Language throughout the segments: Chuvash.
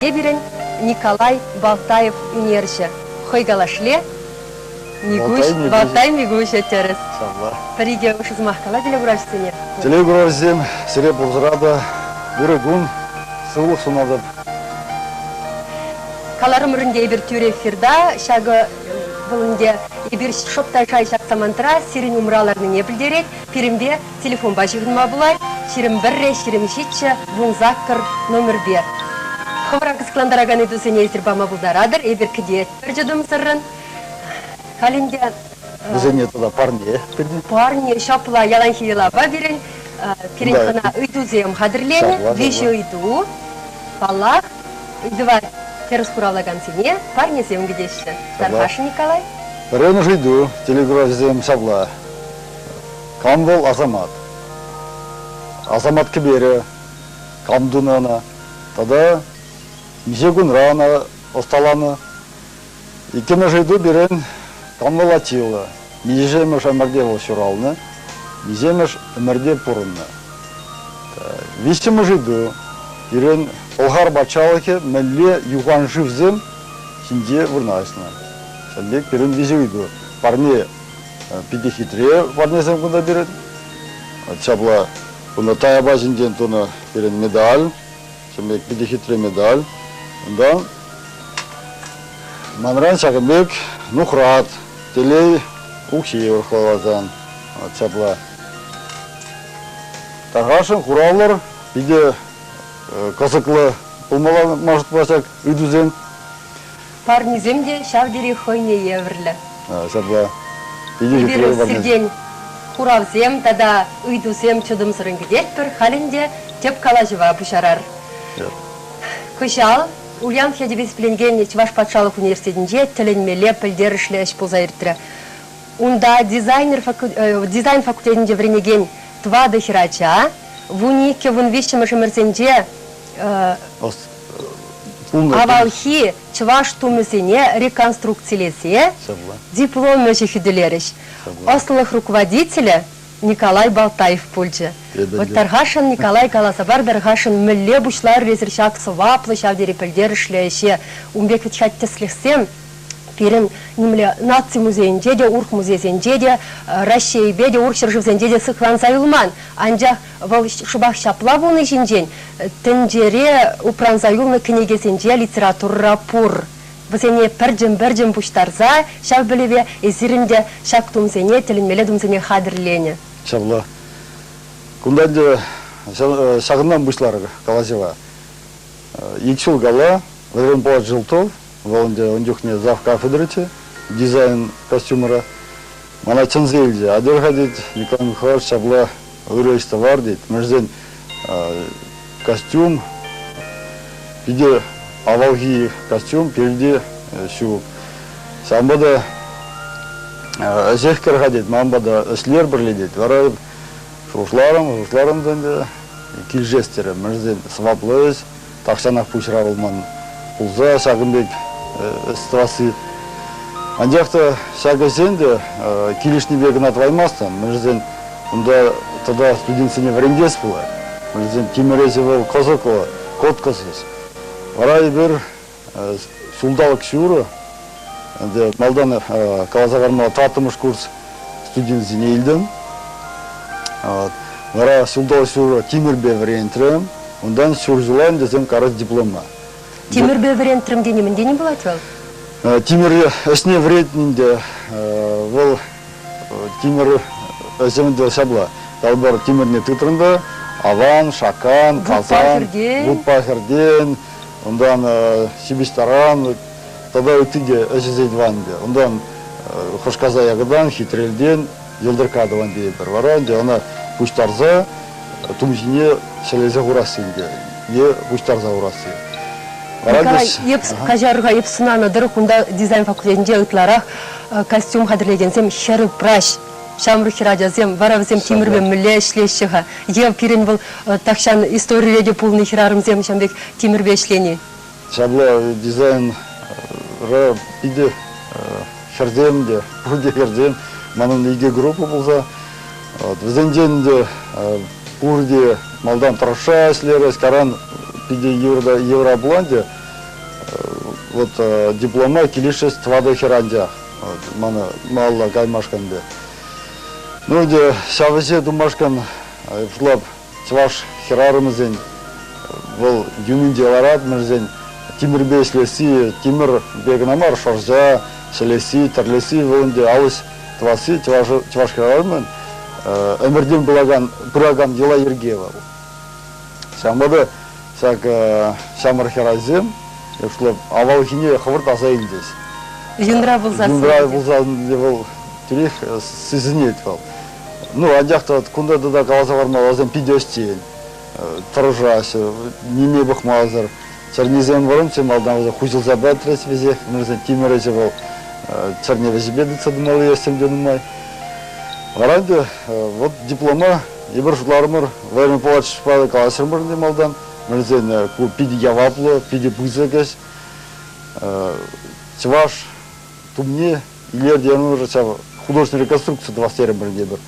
Пирӗн Николай Балтаев ӳнерҫӗ. Хӑй калашле, Микуҫ, Балтай Микуҫӗ тӗрӗс. Ҫапла. Пӗр-икӗ ӑшӑ сӑмах кала телекуравҫӑсене. Телекуравҫӑсем, сире пурсӑра та ырӑ кун, сывлӑх сунатӑп. Каларӑмӑр ӗнтӗ эпир тӳрӗ эфирта. Ҫакӑ вӑл ӗнтӗ эпир шӑп та шай ҫак самантра сирӗн умра ларнине пӗлтерет. Пирӗнпе телефонпа ҫыхӑнма пулать, 21-ре 27 18 номерпе. Хӑвӑра кӑсӑклантаракан ыйтусене эсир пама пултаратӑр, эпир кӗтетпӗр чӑтӑмсӑррӑн. Халь ӗнтӗ Вӗсене тата парне кӗтнӗ. Парне ҫапла яланхи йӑлапа пирӗн пирӗн хӑна ыйтусем хатӗрленӗ. Виҫӗ ыйту. Паллах, ыйтӑва тӗрӗс хуравлакансене парнесем кӗтеҫҫӗ. Тархасшӑн, Николай. Пӗрремӗш ыйту телекуравҫӑсем ҫапла. Кам вӑл Асамат? Асамат кӗперӗ кам тунӑ ӑна? Тата миҫе кунра ӑна ӑсталанӑ? Иккӗмӗш ыйту пирӗн кам вӑл Атила? Миҫемӗш ӗмӗрте вӑл ҫуралнӑ, миҫемӗш ӗмӗрте пурӑннӑ? Виҫҫӗмӗш ыйту пирӗн Пӑлхар патшалӑхӗ мӗнле юханшывсем ҫинче вырнаҫнӑ? Ҫавӑн пек пирӗн виҫӗ ыйту. Парне Питӗ хитре парнесем кунта пирӗн. Ҫапла кунта Таяпа ҫинчен тунӑ пирӗн медаль. Ҫавӑн пек питӗ хитре медаль. Унтан манран ҫакӑн пек нухрат, телей укҫи урӑхлаласан. Ҫапла. Тархасшӑн хуравлӑр. Питӗ кӑсӑклӑ пулмалла ман ҫак ыйтусем. Парнисем те ҫав тери хӑйне евӗрлӗ. Ҫапла. Эпир сиртен хуравсем тата ыйтусем чӑтӑмсӑррӑн кӗтетпӗр. Халь ӗнтӗ тӗп калаҫӑва пуҫарар. Кӑҫал Ульяновск ячӗпе хисепленекен Чӑваш патшалӑх университетӗнче тӗлӗнмелле пӗлтерӗшлӗ ӗҫ пулса иртрӗ. Унта дизайнер дизайн факультетӗнче вӗренекен тӑватӑ хӗрача 12-13 ӗмӗрсенче Авалхи чӑваш тумӗсене реконструкцилесе диплом ӗҫӗ хӳтӗлерӗҫ. Ӑслӑлӑх руководителӗ Николай Балтаев пулчӗ. Вӑт тархасшӑн Николай каласа пар тархасшӑн мӗнле пуҫларӑр эсир ҫак сӑваплӑ ҫав тери пӗлтерӗшлӗ ӗҫе? Ун пек вӗт-ха тӗслӗхсем пирӗн нимле наци музейӗнче те, урӑх музейсенче те, Раҫҫейпе те, урӑх ҫӗршывсенче те сыхланса юлман. Анчах вӑл шӑпах ҫапла пулни ҫинчен тӗнчере упранса юлнӑ кӗнекесенче литературӑра пур. Вӗсене пӗрчӗн-пӗрчӗн пуҫтарса ҫав пӗлӗве эсир ӗнтӗ ҫак тумсене, тӗлӗнмелле тумсене хатӗрленӗ. Ҫапла. Кунта ӗнтӗ ҫакӑнтан пуҫларӑр калаҫӑва. Ик ҫул кала Валерий Павлович Желтов, вӑл ӗнтӗ ун чухне зав кафедрӑччӗ, дизайн костюмра, мана чӗнсе илчӗ. Атьӑр-ха, тет, Николай Михайлович, ҫапла ырӑ ӗҫ тӑвар, тет. Мӗншӗн костюм питӗ авалхи костюм, пирте ҫук. Ҫавӑнпа та ӗҫех кӗр-ха, тет, манпа та ӗҫлер пӗрле, тет. Вара шухӑшларӑм, шухӑшларӑм та ӗнтӗ, килӗшес терӗм. Мӗншӗн сӑваплӑ ӗҫ, тахҫанах пуҫра вӑл ман пулса ҫакӑн пек ӗҫ тӑвасси. Анчах та ҫак ӗҫсен те килӗшнипе кӑна тӑваймастӑн, мӗншӗн унта тата студентсене вӗрентес пулать. Мӗншӗн тимӗр ӗҫӗ вӑл кӑсӑклӑ, кӑткӑс ӗҫ. Вара эпир ҫулталӑк ҫурӑ ӗнтӗ малтан каласа хӑвармалла тӑваттӑмӗш курс студентсене илтӗм. Вара ҫулталӑк ҫурӑ тимӗрпе вӗрентрӗм. Унтан ҫур ҫула ӗнтӗ карас диплома. Тимӗрпе вӗрентрӗм тени мӗн тени пулать вӑл? Тимӗр ӗҫне вӗрентнӗ ӗнтӗ. Вӑл тимӗр ӗҫӗ ӗнтӗ ҫапла. Калӑпӑр, тимӗрне тытрӑн та аван, шакан, касан, вутпа хӗртен, унтан ҫипӗҫ таран тата ытти те ӗҫӗсен тӑван ӗнтӗ. Унтан хӑшкаса якӑтан, хитрелтен йӑлтӑркка тӑван тейӗпӗр. Вара ӗнтӗ ӑна пуҫтарса тум ҫине ҫӗлесе хурасси ӗнтӗ е пуҫтарса хурасси. Николай, эп каҫару-ха, эп сӑнанӑ тӑрӑх унта дизайн факультетӗнче ытларах костюм хатӗрлекенсем хӗр-упраҫ, ҫамрӑк хӗрачасем, вара вӗсем тимӗрпе мӗнле ӗҫлеҫҫӗ-ха? Е пирӗн вӑл тахҫан историре те пулнӑ хӗрарӑмсем ҫавӑн пек тимӗрпе ӗҫлени? Ҫапла дизайнра питӗ хӗрсем те, пурте хӗрсем. Манӑн икӗ группа пулса. Вӗсенчен те пурте малтан тӑрӑшса ӗҫлерӗҫ, каран питӗ йывӑр пулан те. вот диплома килӗшес тӑватӑ хӗр анчах мана малалла каймашкӑн те. Ну, ӗнтӗ ҫав ӗҫе тумашкӑн шутлап чӑваш хӗрарӑмӗсен вӑл юнӗнче ларать, мӗншӗн тимӗрпе ӗҫлесси тимӗрпе кӑна мар, шӑрҫа ҫӗлесси, тӗрлесси вӑл ӗнтӗ ал ӗҫ тӑвасси чӑваш, чӑваш хӗрарӑмӗн ӗмӗртен пыракан, пыракан йӑла-йӗрке вӑл. Ҫавӑнпа та ҫак ҫамрӑк хӗрачасем шутлап авалхине хӑвӑрт аса илчӗҫ. Юнра пулсассӑн. Юнра пулсан вӑл тӳрех сисӗнет вӑл. Ну, анчах та кунта тата каласа хӑвармалла, вӗсем питӗ ӗҫчен, тӑрӑшаҫҫӗ, ниме пӑхмасӑр. Чӗрнисем вӑрӑмччӗ малтан вӗсем хуҫӑлса пӗтрӗҫ вӗсех. Вӗсен тимӗр ӗҫӗ вӑл чӗрне вӗҫӗпе тытса тӑмалли ӗҫсем те нумай. Вара ӗнтӗ вот диплома эпир шутларӑмӑр, Владимир Павловичпа калаҫрӑмӑр ӗнтӗ малтан. Вӗсен ку питӗ яваплӑ, питӗ пысӑк ӗҫ. Чӑваш тумне илӗртен ҫав художественный реконструкци тӑвас терӗмӗр тепӗр.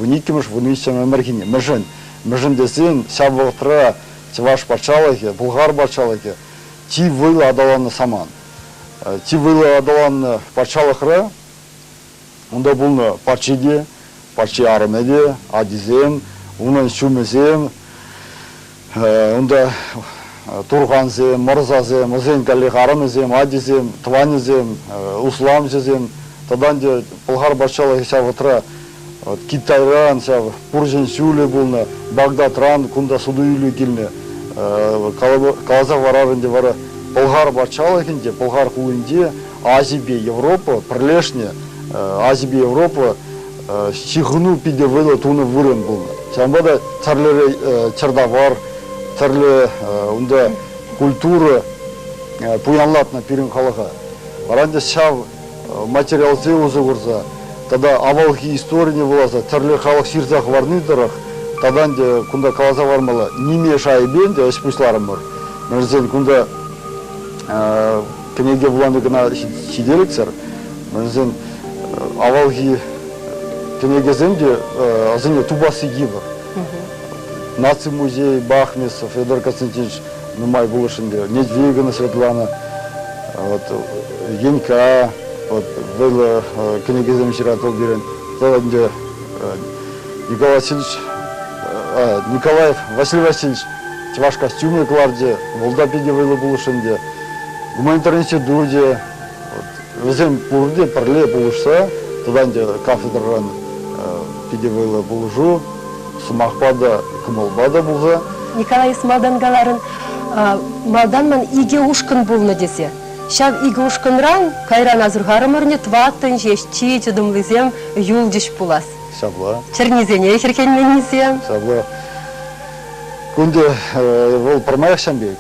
12-мӗш, 13-мӗш ӗмӗрхине. Мӗншӗн? Мӗншӗн тесен ҫав вӑхӑтра Чӑваш патшалӑхӗ, Пӑлхар патшалӑхӗ чи вӑйлӑ аталаннӑ саман. Чи вӑйлӑ аталаннӑ патшалӑхра унта пулнӑ патши те, патши арӑмӗ те, ачисем, унӑн ҫумӗсем, Унта турхансем, мӑрсасем, вӗсен каллех арӑмӗсем, ачисем, тӑванӗсем, усламҫӑсем тата ӗнтӗ Пӑлхар патшалӑхӗ ҫав вӑхӑтра Китайран ҫав пурҫӑн ҫулӗ пулнӑ, Багдадран кунта суту-илӳ килнӗ. Каласа хӑварар ӗнтӗ вара Пӑлхар патшалӑхӗнче, Пӑлхар хулинче Азипе Европа пӗрлешнӗ, Азипе Европа ҫыхӑну питӗ вӑйлӑ тунӑ вырӑн пулнӑ. Ҫавӑнпа та тӗрлӗ чӗртавар, тӗрлӗ унта культура пуянлатнӑ пирӗн халӑха. Вара ӗнтӗ ҫав материалсем усӑ курса тата авалхи историне вуласа тӗрлӗ халӑх ҫырса хӑварни тӑрӑх тата ӗнтӗ кунта каласа хӑвармалла ниме шайӗпе ӗнтӗ ӗҫ пуҫларӑмӑр. Мӗншӗн кунта кӗнеке вулани кӑна ҫителӗксӗр. Мӗншӗн авалхи кӗнекесем те ӑсене тупасси йывӑр. Наци музейӗ Бахмисов Федор Константинович нумай пулӑшрӗ ӗнтӗ. Недвигина Светлана, вот, Енька, вот, вӑйлӑ кӗнекесем ҫырать вӑл пирӗн. Вӑл ӗнтӗ Николай Васильевич, Николаев Василий Васильевич чӑваш костюмӗ кӑларчӗ, вӑл та питӗ вӑйлӑ пулӑшрӗ ӗнтӗ. Гуманитар институчӗ, Вӗсем пурте пӗрле пулӑшса, тата ӗнтӗ кафедрӑран питӗ вӑйлӑ пулӑшу, сӑмахпа та, кӑмӑлпа та пулса. Николай, эс малтан каларӑн, малтан ман икӗ ушкӑн пулнӑ тесе. Ҫав икӗ ушкӑнран кайран асӑрхарӑмӑр ӗнтӗ тӑваттӑн ҫеҫ чи чӑтӑмлисем юлчӗҫ пулас. Ҫапла. Чӗрнисене хӗрхенменнисем. Ҫапла. Кунти вӑл пӗрмаях ҫам пек.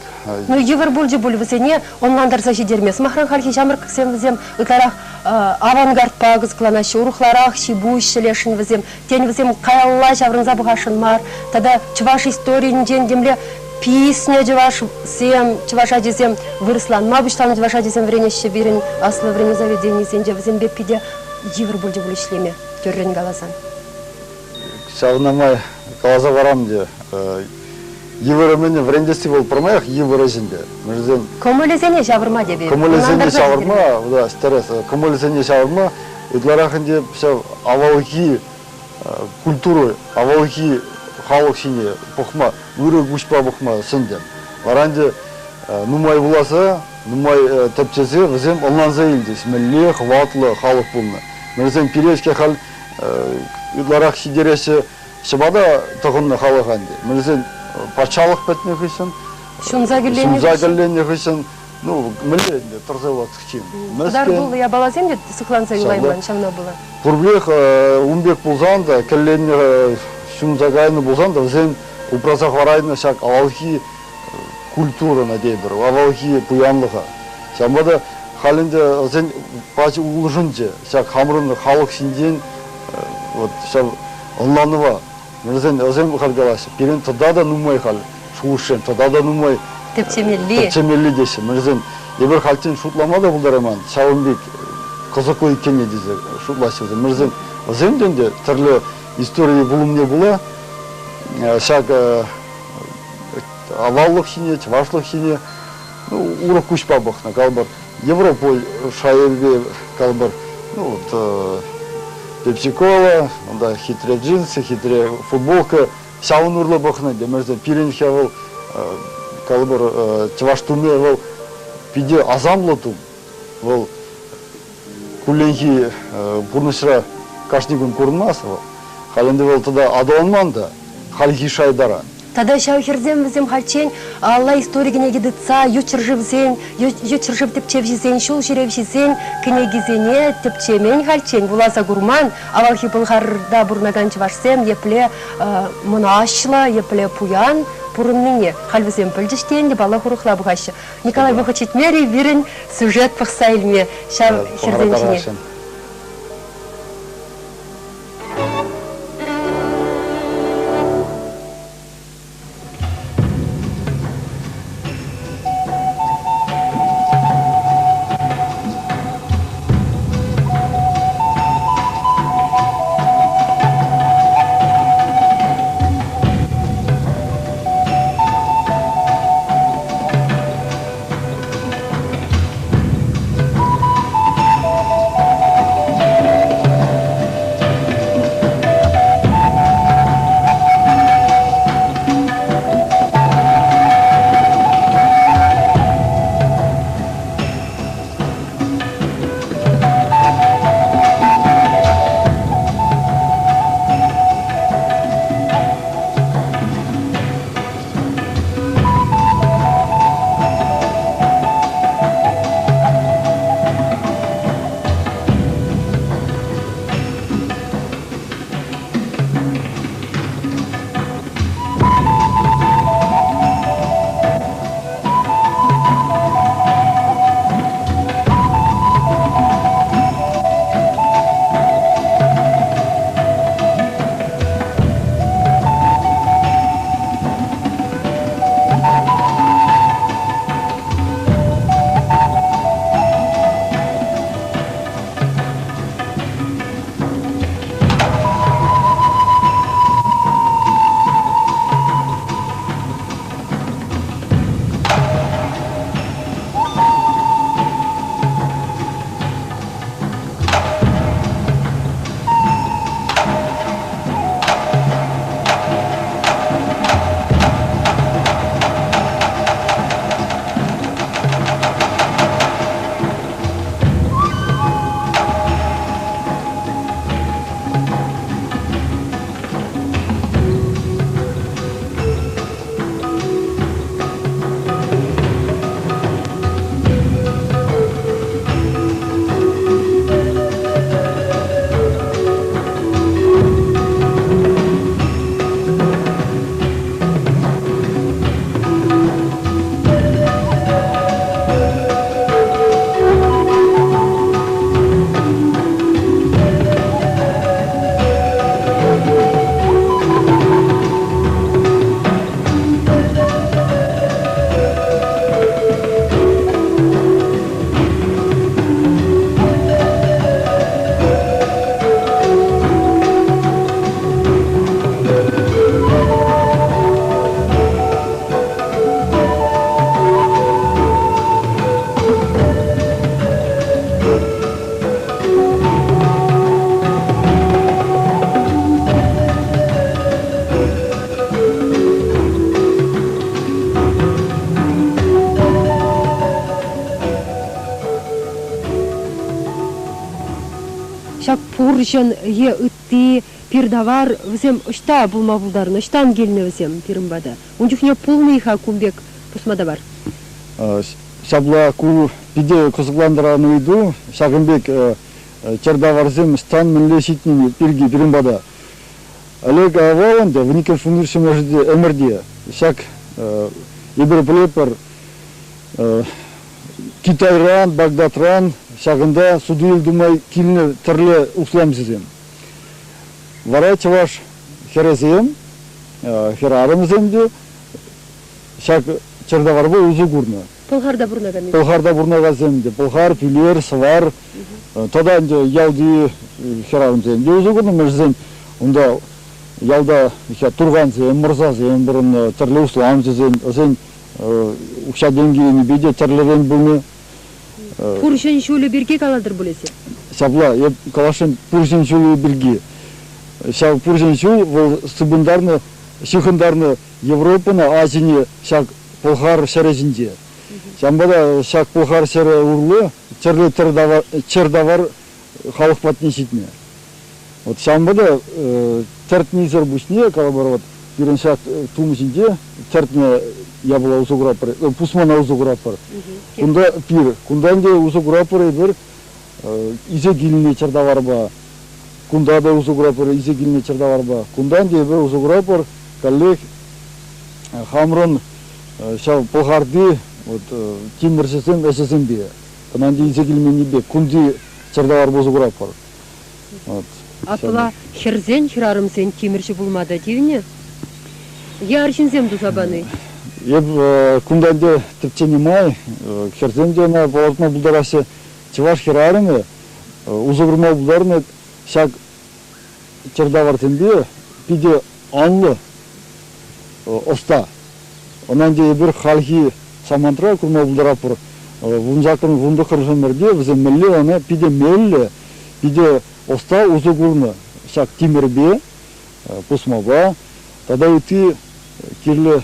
Ну, йывӑр пулчӗ пуль вӗсене ӑнлантарса ҫитерме. Сӑмахран, хальхи ҫамрӑксем вӗсем ытларах авангардпа кӑсӑкланаҫҫӗ, урӑхларах ҫи-пуҫ ҫӗлесшӗн вӗсем. Тен, вӗсем каялла ҫаврӑнса пӑхасшӑн мар. Тата чӑваш историйӗнчен темле писнӗ чӑвашсем, чӑваш ачисем вырӑсланма пуҫланӑ чӑваш ачисем вӗренеҫҫӗ пирӗн аслӑ вӗренӳ заведенийӗсенче. Вӗсемпе питӗ йывӑр пулчӗ пуль ӗҫлеме, тӳррӗн каласан. Ҫавна май каласа парам те, йывӑр-мӗнӗ вӗрентесси вӑл пӗрмаях йывӑр ӗҫ ӗнтӗ. Мӗншӗн Кӑмӑлӗсене ҫавӑрма тепӗр. Кӑмӑлӗсене ҫавӑрма, да, тӗрӗс, кӑмӑлӗсене ҫавӑрма ытларах ӗнтӗ ҫав авалхи культура, авалхи халӑх ҫине пӑхма, ырӑ куҫпа пӑхма сӗнтӗм. Вара ӗнтӗ нумай вуласа, нумай тӗпчесе вӗсем ӑнланса илчӗҫ, мӗнле хӑватлӑ халӑх пулнӑ. Мӗншӗн пире-ҫке халь ытларах ҫитереҫҫӗ ҫӑпата тӑхӑннӑ халӑха ӗнтӗ. Мӗншӗн патшалӑх пӗтнӗ хыҫҫӑн, ҫунса кӗлленнӗ ҫунса кӗлленнӗ хыҫҫӑн, ну, мӗнле ӗнтӗ тӑрса юлас ҫын. Кӑтартуллӑ япаласем те сыхланса юлайман ҫавна пула. Пурпӗрех ун пек пулсан та, кӗлленнӗ, ҫунса кайнӑ пулсан та вӗсем упраса хӑварайнӑ ҫак авалхи культурӑна тейӗпӗр, авалхи пуянлӑха. Ҫавӑнпа та халь ӗнтӗ вӗсен пач улшӑнчӗ ҫак хамӑрӑн халӑх ҫинчен вот ҫав ӑнланӑва. Вӗсен вӗсем халь калаҫҫӗ, пирӗн тата та нумай халь шухӑшсем, тата та нумай тӗпчемелли. Тӗпчемелли теҫҫӗ. Мӗншӗн эпир хальччен шутлама та пултарайман, ҫавӑн пек кӑсӑклӑ иккенне тесе шутлаҫҫӗ вӗсем. Мӗншӗн вӗсем те ӗнтӗ тӗрлӗ истори пулӑмне пула ҫак аваллӑх ҫине, чӑвашлӑх ҫине. Ну, урӑх куҫпа пӑхнӑ, калӑпӑр, Европа шайӗпе, калӑпӑр, ну, вот, пепси-кола, унта хитре джинсы, хитре футболка, ҫавӑн урлӑ пӑхнӑ темӗрсе пирӗн вӑл, калӑпӑр, чӑваш тумӗ вӑл питӗ асамлӑ тум. Вӑл кулленхи пурнӑҫра кашни кун курӑнмасть вӑл. Халь ӗнтӗ вӑл тата аталанман та хальхи шай таран. Тата ҫав хӗрсем вӗсем хальччен алла истори кӗнеки тытса ют ҫӗршывсен, ют ҫӗршыв тӗпчевҫисен, ҫул ҫӳревҫисен кӗнекисене тӗпчемен хальччен, вуласа курман. Авалхи Пӑлхарта пурӑнакан чӑвашсем епле мӑнаҫлӑ, епле пуян пурӑннине халь вӗсем пӗлчӗҫ те ӗнтӗ, паллах, урӑхла пӑхаҫҫӗ. Николай, вӑхӑт ҫитмерӗ пирӗн сюжет пӑхса илме ҫав хӗрсем ҫине. Ҫак пурҫӑн е ытти пир-тавар вӗсем ӑҫта пулма пултарнӑ, ӑҫтан килнӗ вӗсем пирӗн пата? Ун чухне пулнӑ-и-ха кун пек пусма тавар? Ҫапла ку питӗ кӑсӑклантаракан ыйту. Ҫакӑн пек чӗр таварсем ӑҫтан мӗнле ҫитни пирки пирӗн пата. Олег авал ӗнтӗ вуниккӗмӗш ӗмӗрте ҫак эпир пӗлетпӗр Китайран, Багдадран ҫакӑнта суту-илӳ тума килнӗ тӗрлӗ усламҫӑсем. Вара чӑваш хӗрӗсем, хӗрарӑмсем те ҫак чӗртаварпа усӑ курнӑ. Пӑлхарта пурӑнакансем. Пӑлхарта пурӑнакансем те, Пӑлхар, Пӳлер, Сӑвар тата ӗнтӗ ялти хӗрарӑмсем те усӑ курнӑ. Мӗншӗн унта ялта турхансем, мӑрсасем пурӑннӑ, тӗрлӗ усламҫӑсен, вӗсен Укҫа-тенкӗ енӗпе те тӗрлӗрен пулнӑ. Пурҫӑн ҫулӗ пирки калатӑр пуль эсир? Ҫапла, эп каласшӑн пурҫӑн ҫулӗ пирки. Ҫав пурҫӑн ҫул вӑл сыпӑнтарнӑ, ҫыхӑнтарнӑ Европӑна, Азине ҫак Пӑлхар ҫӗрӗ ҫинче. Ҫавӑнпа та ҫак Пӑлхар ҫӗрӗ урлӑ тӗрлӗ чӗр тавар халӑх патне ҫитнӗ. Вот ҫавӑнпа та тӗртнисӗр пуҫне, калӑпӑр, вот пирӗн ҫак тум ҫинче тӗртнӗ япала усӑ куратпӑр, пусмана усӑ куратпӑр. Кунта пир, кунта ӗнтӗ усӑ куратпӑр эпир илсе килнӗ чӗртаварпа. Кунта та усӑ куратпӑр илсе килнӗ чӗртаварпа. Кунта ӗнтӗ эпир усӑ куратпӑр каллех хамӑрӑн ҫав Пӑлхарти вот тимӗрҫӗсем ӗҫӗсемпе. Кӑна ӗнтӗ илсе килменнипе кунти чӗртаварпа усӑ куратпӑр. Вот. Апла хӗрсен, хӗрарӑмсен тимӗрҫӗ пулма та тивнӗ? Е арҫынсем туса пани? Эп кунта ӗнтӗ тӗпченӗ май хӗрсем те ӑна палӑртма пултараҫҫӗ. Чӑваш хӗрарӑмӗ усӑ курма пултарнӑ ҫак чӗртаварсемпе питӗ анлӑ ӑста. Ӑна ӗнтӗ эпир хальхи самантра курма пултаратпӑр. 18-мӗш, 19-мӗш ӗмӗрте вӗсем мӗнле ӑна питӗ меллӗ, питӗ ӑста усӑ курнӑ ҫак тимӗрпе, пусмапа тата ытти кирлӗ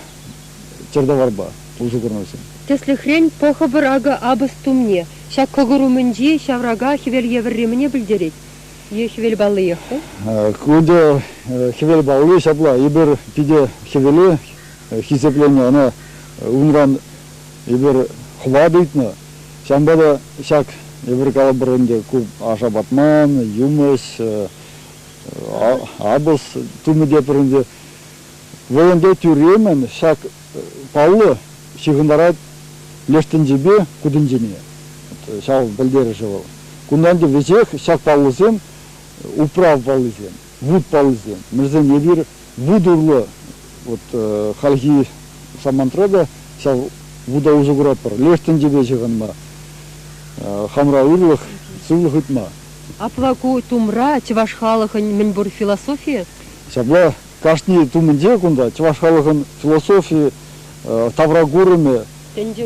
чӗртаварпа усӑ курнӑ вӗсем. Тӗслӗхрен, пӑхӑпӑр акӑ апӑс тумне. Ҫак кӑкӑр умӗнчи ҫаврака хӗвел евӗрри мӗне пӗлтерет? Е хӗвел паллиех ку? Ку ӗнтӗ хӗвел палли ҫапла. Эпир питӗ хӗвеле хисепленӗ, ӑна унран эпир хӑват ыйтнӑ. Ҫавӑнпа та ҫак эпир калӑпӑр ӗнтӗ ку аша патман, юмӑҫ, апӑс тумӗ те пӗр ӗнтӗ. Вӑл ӗнтӗ тӳрремӗн ҫак паллӑ ҫыхӑнтарать леш тӗнчепе ку тӗнчене. Ҫав пӗлтерӗшӗ вӑл. Кунта ӗнтӗ веҫех ҫак паллӑсем управ паллисем, вут паллисем. Мӗншӗн эпир вут урлӑ вот хальхи самантра та ҫав вута усӑ куратпӑр. Леш тӗнчепе ҫыхӑнма, хамра ырлӑх, сывлӑх ыйтма. Апла ку тумра чӑваш халӑхӗн мӗнпур философийӗ? Ҫапла кашни тумӗнче кунта чӑваш халӑхӗн философийӗ, тавракурӑмӗ,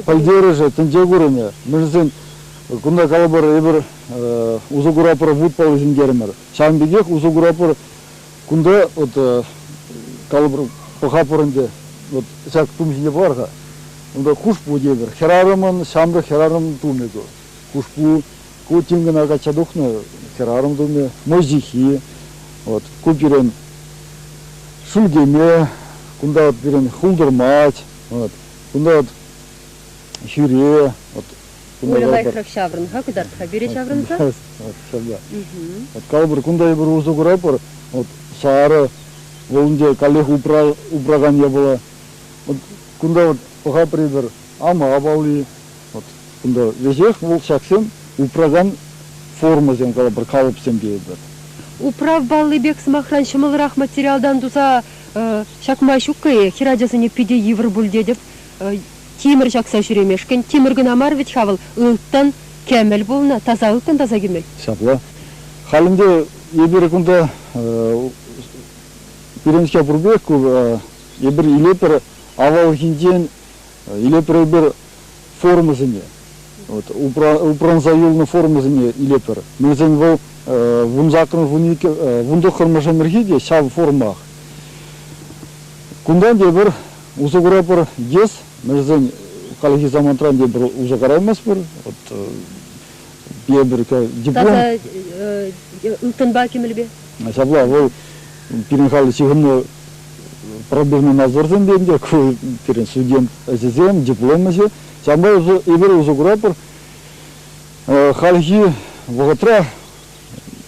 пӗлтерӗшӗ, тӗнче курӑмӗ. Мӗншӗн кунта калӑпӑр эпир усӑ куратпӑр вутпа ӳсӗнтерӗмӗр. Ҫавӑн пекех усӑ куратпӑр кунта вот калӑпӑр пӑхатпӑр ӗнтӗ вот ҫак тум ҫине пӑхар-ха. Унта хушпу тепӗр. Хӗрарӑмӑн, ҫамрӑк хӗрарӑм тумӗ ку. Хушпу ку тин кӑна качча тухнӑ хӗрарӑм тумӗ, мӑйҫиххи. Вот ку пирӗн шӳлкеме, кунта вот пирӗн хултӑрмать, вот кунта вот хӳре, вот Оля лайӑхрах ҫаврӑн-ха, кӑтарт-ха пире ҫаврӑнса. Ҫапла. Вот калӑпӑр, кунта эпир усӑ куратпӑр. Вот сарӑ, вӑл ӗнтӗ каллех упракан япала. Вот кунта вот пӑхатпӑр эпир ама палли. Вот кунта веҫех вӑл ҫаксем упракан формӑсем, калӑпӑр, калӑпсем тейӗпӗр. Управ палли пек, сӑмахран, ҫӑмӑлрах материалтан туса ҫакма ҫук-и? Хӗрачасене питӗ йывӑр пуль тетӗп. Тимӗр ҫакса ҫӳремешкӗн. Тимӗр кӑна мар вӗт-ха вӑл, ылтӑн, кӗмӗл пулнӑ, таса ылтӑн, таса кӗмӗл. Ҫапла. Халь ӗнтӗ эпир кунта пирӗн-ҫке пур пек ку эпир илетпӗр авалхинчен илетпӗр эпир формӑсене. Вот, упранса юлнӑ формӑсене илетпӗр. Мӗншӗн вӑл 18-мӗш, 19-мӗш ӗмӗрхи те ҫав формах. Кунтан тепӗр усӑ куратпӑр йӗс, мӗншӗн хальхи самантран тепӗр усӑ кураймастпӑр. Вот тепӗр диплом. Тата ылтӑнпа кӗмӗлпе. Ҫапла, вӑл пирӗн халь ҫыхӑннӑ пробирный надзорсем те ӗнтӗ, ку пирӗн студент ӗҫӗсем, диплом ӗҫӗ. Ҫавӑнпа эпир усӑ куратпӑр. Хальхи вӑхӑтра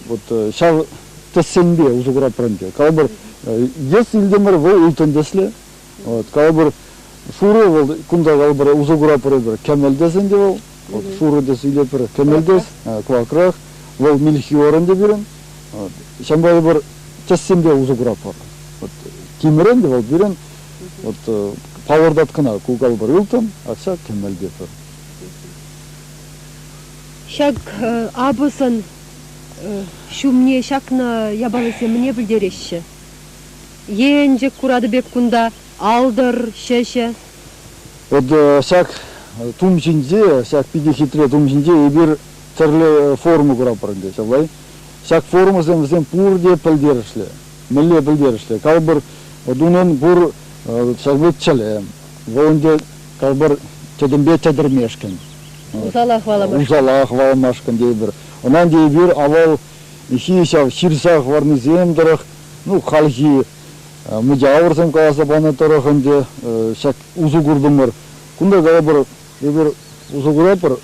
вот ҫав тӗссемпе усӑ куратпӑр ӗнтӗ. Калӑпӑр, йӗс илтӗмӗр, вӑл ылтӑн тӗслӗ. Вот, калӑпӑр, шурӑ вӑл, кунта калӑпӑр, усӑ куратпӑр эпир, кӗмӗл тӗс ӗнтӗ вӑл. Вот, шурӑ тӗс илетпӗр, кӗмӗл тӗс, кӑвакрах. Вӑл мельхиор ӗнтӗ пирӗн. Ҫавӑнпа эпир тӗссемпе усӑ куратпӑр. Вот, тимӗр ӗнтӗ вӑл пирӗн. Вот, палӑртать кӑна, ку калӑпӑр ылтӑн, а ҫак кӗмӗл тетпӗр. Ҫак апӑсӑн ҫумне ҫакнӑ япаласем мӗне пӗлтереҫҫӗ? Енчӗк куратӑп эп кунта, алтӑр, ҫӗҫӗ. Вот ҫак тум ҫинче, ҫак питӗ хитре тум ҫинче эпир тӗрлӗ форма куратпӑр ӗнтӗ, ҫапла-и? Ҫак формӑсем вӗсем пурте пӗлтерӗшлӗ. Мӗнле пӗлтерӗшлӗ? Калӑпӑр, вот унӑн пур ҫак пек чӗлӗ. Вӑл ӗнтӗ калӑпӑр тӗтӗмпе тӗтӗрмешкӗн. Усала хӑваламашкӑн. Усала хӑваламашкӑн тейӗпӗр. Ӑна ӗнтӗ эпир авал хи ҫав ҫырса хӑварнисем тӑрӑх, ну, хальхи мӑчавӑрсем каласа панӑ тӑрӑх ӗнтӗ ҫак усӑ куртӑмӑр. Кунта калӑпӑр, эпир усӑ куратпӑр.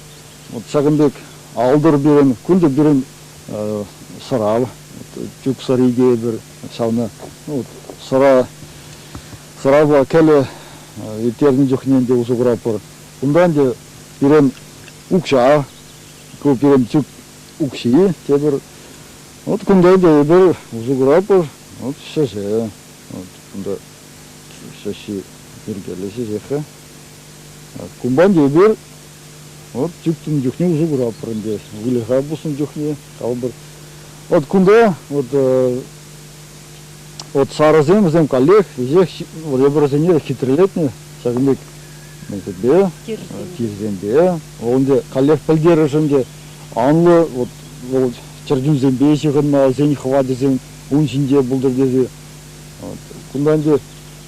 Вот ҫакӑн пек алтӑр пирӗн, кунта пирӗн сӑрав, чӳк сӑри тейӗпӗр ҫавна. Ну, сӑра, сӑрапа кӗлӗ ирттернӗ чухне ӗнтӗ усӑ куратпӑр. Кунта ӗнтӗ пирӗн укҫа, ку пирӗн чӳк укҫи тепӗр. Вот кунта ӗнтӗ эпир усӑ куратпӑр. Вот ҫӗҫӗ. Вот кунта ҫӗҫҫи йӗркеллӗ ҫӗҫех-ха. Кунпа ӗнтӗ эпир вот чӳк тунӑ чухне усӑ куратпӑр ӗнтӗ. Выльӑха пуснӑ чухне калӑпӑр. Вот кунта вот вот сарӑсем вӗсем каллех веҫех ребрасене хитрелетнӗ ҫакӑн пек мӗнсемпе, тирсемпе. Вӑл ӗнтӗ каллех пӗлтерӗш ӗнтӗ анлӑ вот вӑл чӗрчунсемпе ҫыхӑннӑ, вӗсен хӑвачӗсем ун ҫинче пултӑр тесе. Вот. Кунта ӗнтӗ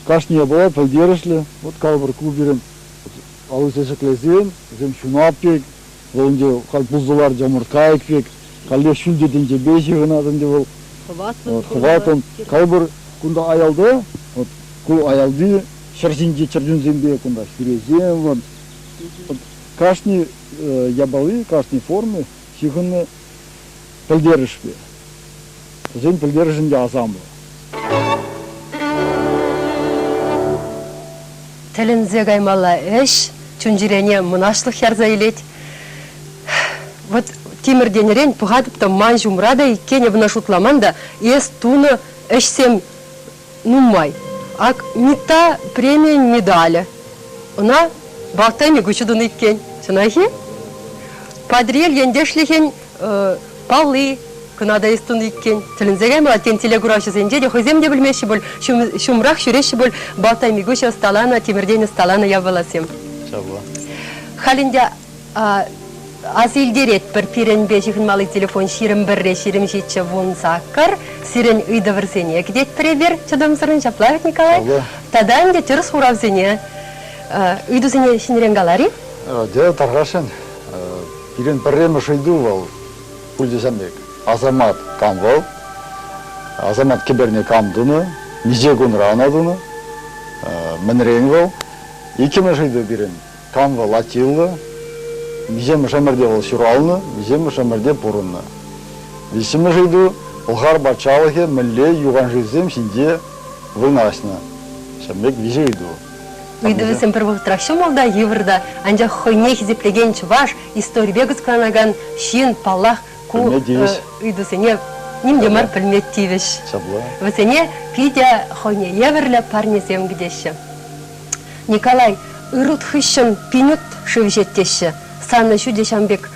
кашни япала пӗлтерӗшлӗ. Вот калӑпӑр, ку пирӗн алӑсем ҫӗклесен, вӗсем ҫунат пек, вӑл ӗнтӗ халь пулса ларчӗ ӑмӑрткайӑк пек, каллех ҫӳлте тӗнчепе ҫыхӑнать ӗнтӗ вӑл. Хӑватлӑн. Хӑватлӑн. Калӑпӑр, кунта аялта, вот ку аялти ҫӗр ҫинчи чӗрчунсемпе кунта хӳресем, вот. Кашни япали, кашни форми ҫыхӑннӑ пӗлтерӗшпе. Вӗсен пӗлтерӗшӗн те асамлӑ. Тӗлӗнсе каймалла ӗҫ, чун-чӗрене мӑнаҫлӑх ярса илет. Вот тимӗр тенӗрен пӑхатӑп та ман ҫумра та иккен эп ӑна шутламан та, эс тунӑ ӗҫсем нумай. Ак Митта премийӗн медалӗ. Ӑна Балтай Микуҫӗ тунӑ иккен. Чӑнах-и? Патӑрьел ентешлӗхӗн палли кӑна та эс тунӑ иккен. Тӗлӗнсе каймалла, тен, телекуравҫӑсенче те хӑйсем те пӗлмеҫҫӗ пуль, ҫумрах ҫӳреҫҫӗ пуль Балтай Микуҫӗ ӑсталанӑ, тимӗртен ӑсталанӑ япаласем. Ҫапла. Халь ӗнтӗ аса илтеретпӗр, пирӗнпе ҫыхӑнмалли телефон 21 27 18. Сирӗн ыйтӑвӑрсене кӗтетпӗр эпир чӑтӑмсӑррӑн, ҫапла вӗт, Николай? Ҫапла. Тата ӗнтӗ тӗрӗс хуравсене, ыйтусене ҫӗнӗрен калар-и? Те тархасшӑн. Пирӗн пӗрремӗш ыйту вӑл, пулчӗ ҫав пек. Асамат кам вӑл? Асамат кӗперне кам тунӑ? Миҫе кунра ӑна тунӑ? Мӗнрен вӑл? Иккӗмӗш ыйту пирӗн. Кам вӑл Атилла? Миҫемӗш ӗмӗрте вӑл ҫуралнӑ, миҫемӗш ӗмӗрте пурӑннӑ? Виҫҫӗмӗш ыйту. Пӑлхар патшалӑхӗ мӗнле юханшывсем ҫинче вырнаҫнӑ? Ҫавӑн пек виҫӗ ыйту. Ыйтӑвӗсем пӗр вӑхӑтрах ҫӑмӑл та, йывӑр та, анчах хӑйне хисеплекен чӑваш, историпе кӑсӑкланакан ҫын, паллах, ку ыйтусене ним те мар пӗлме тивӗҫ. Ҫапла. Вӗсене питӗ хӑйне евӗрлӗ парнесем кӗтеҫҫӗ. Николай, ырут хыҫҫӑн пинют шыв ӗҫет теҫҫӗ. Санӑн ҫӳ те ҫавӑн пек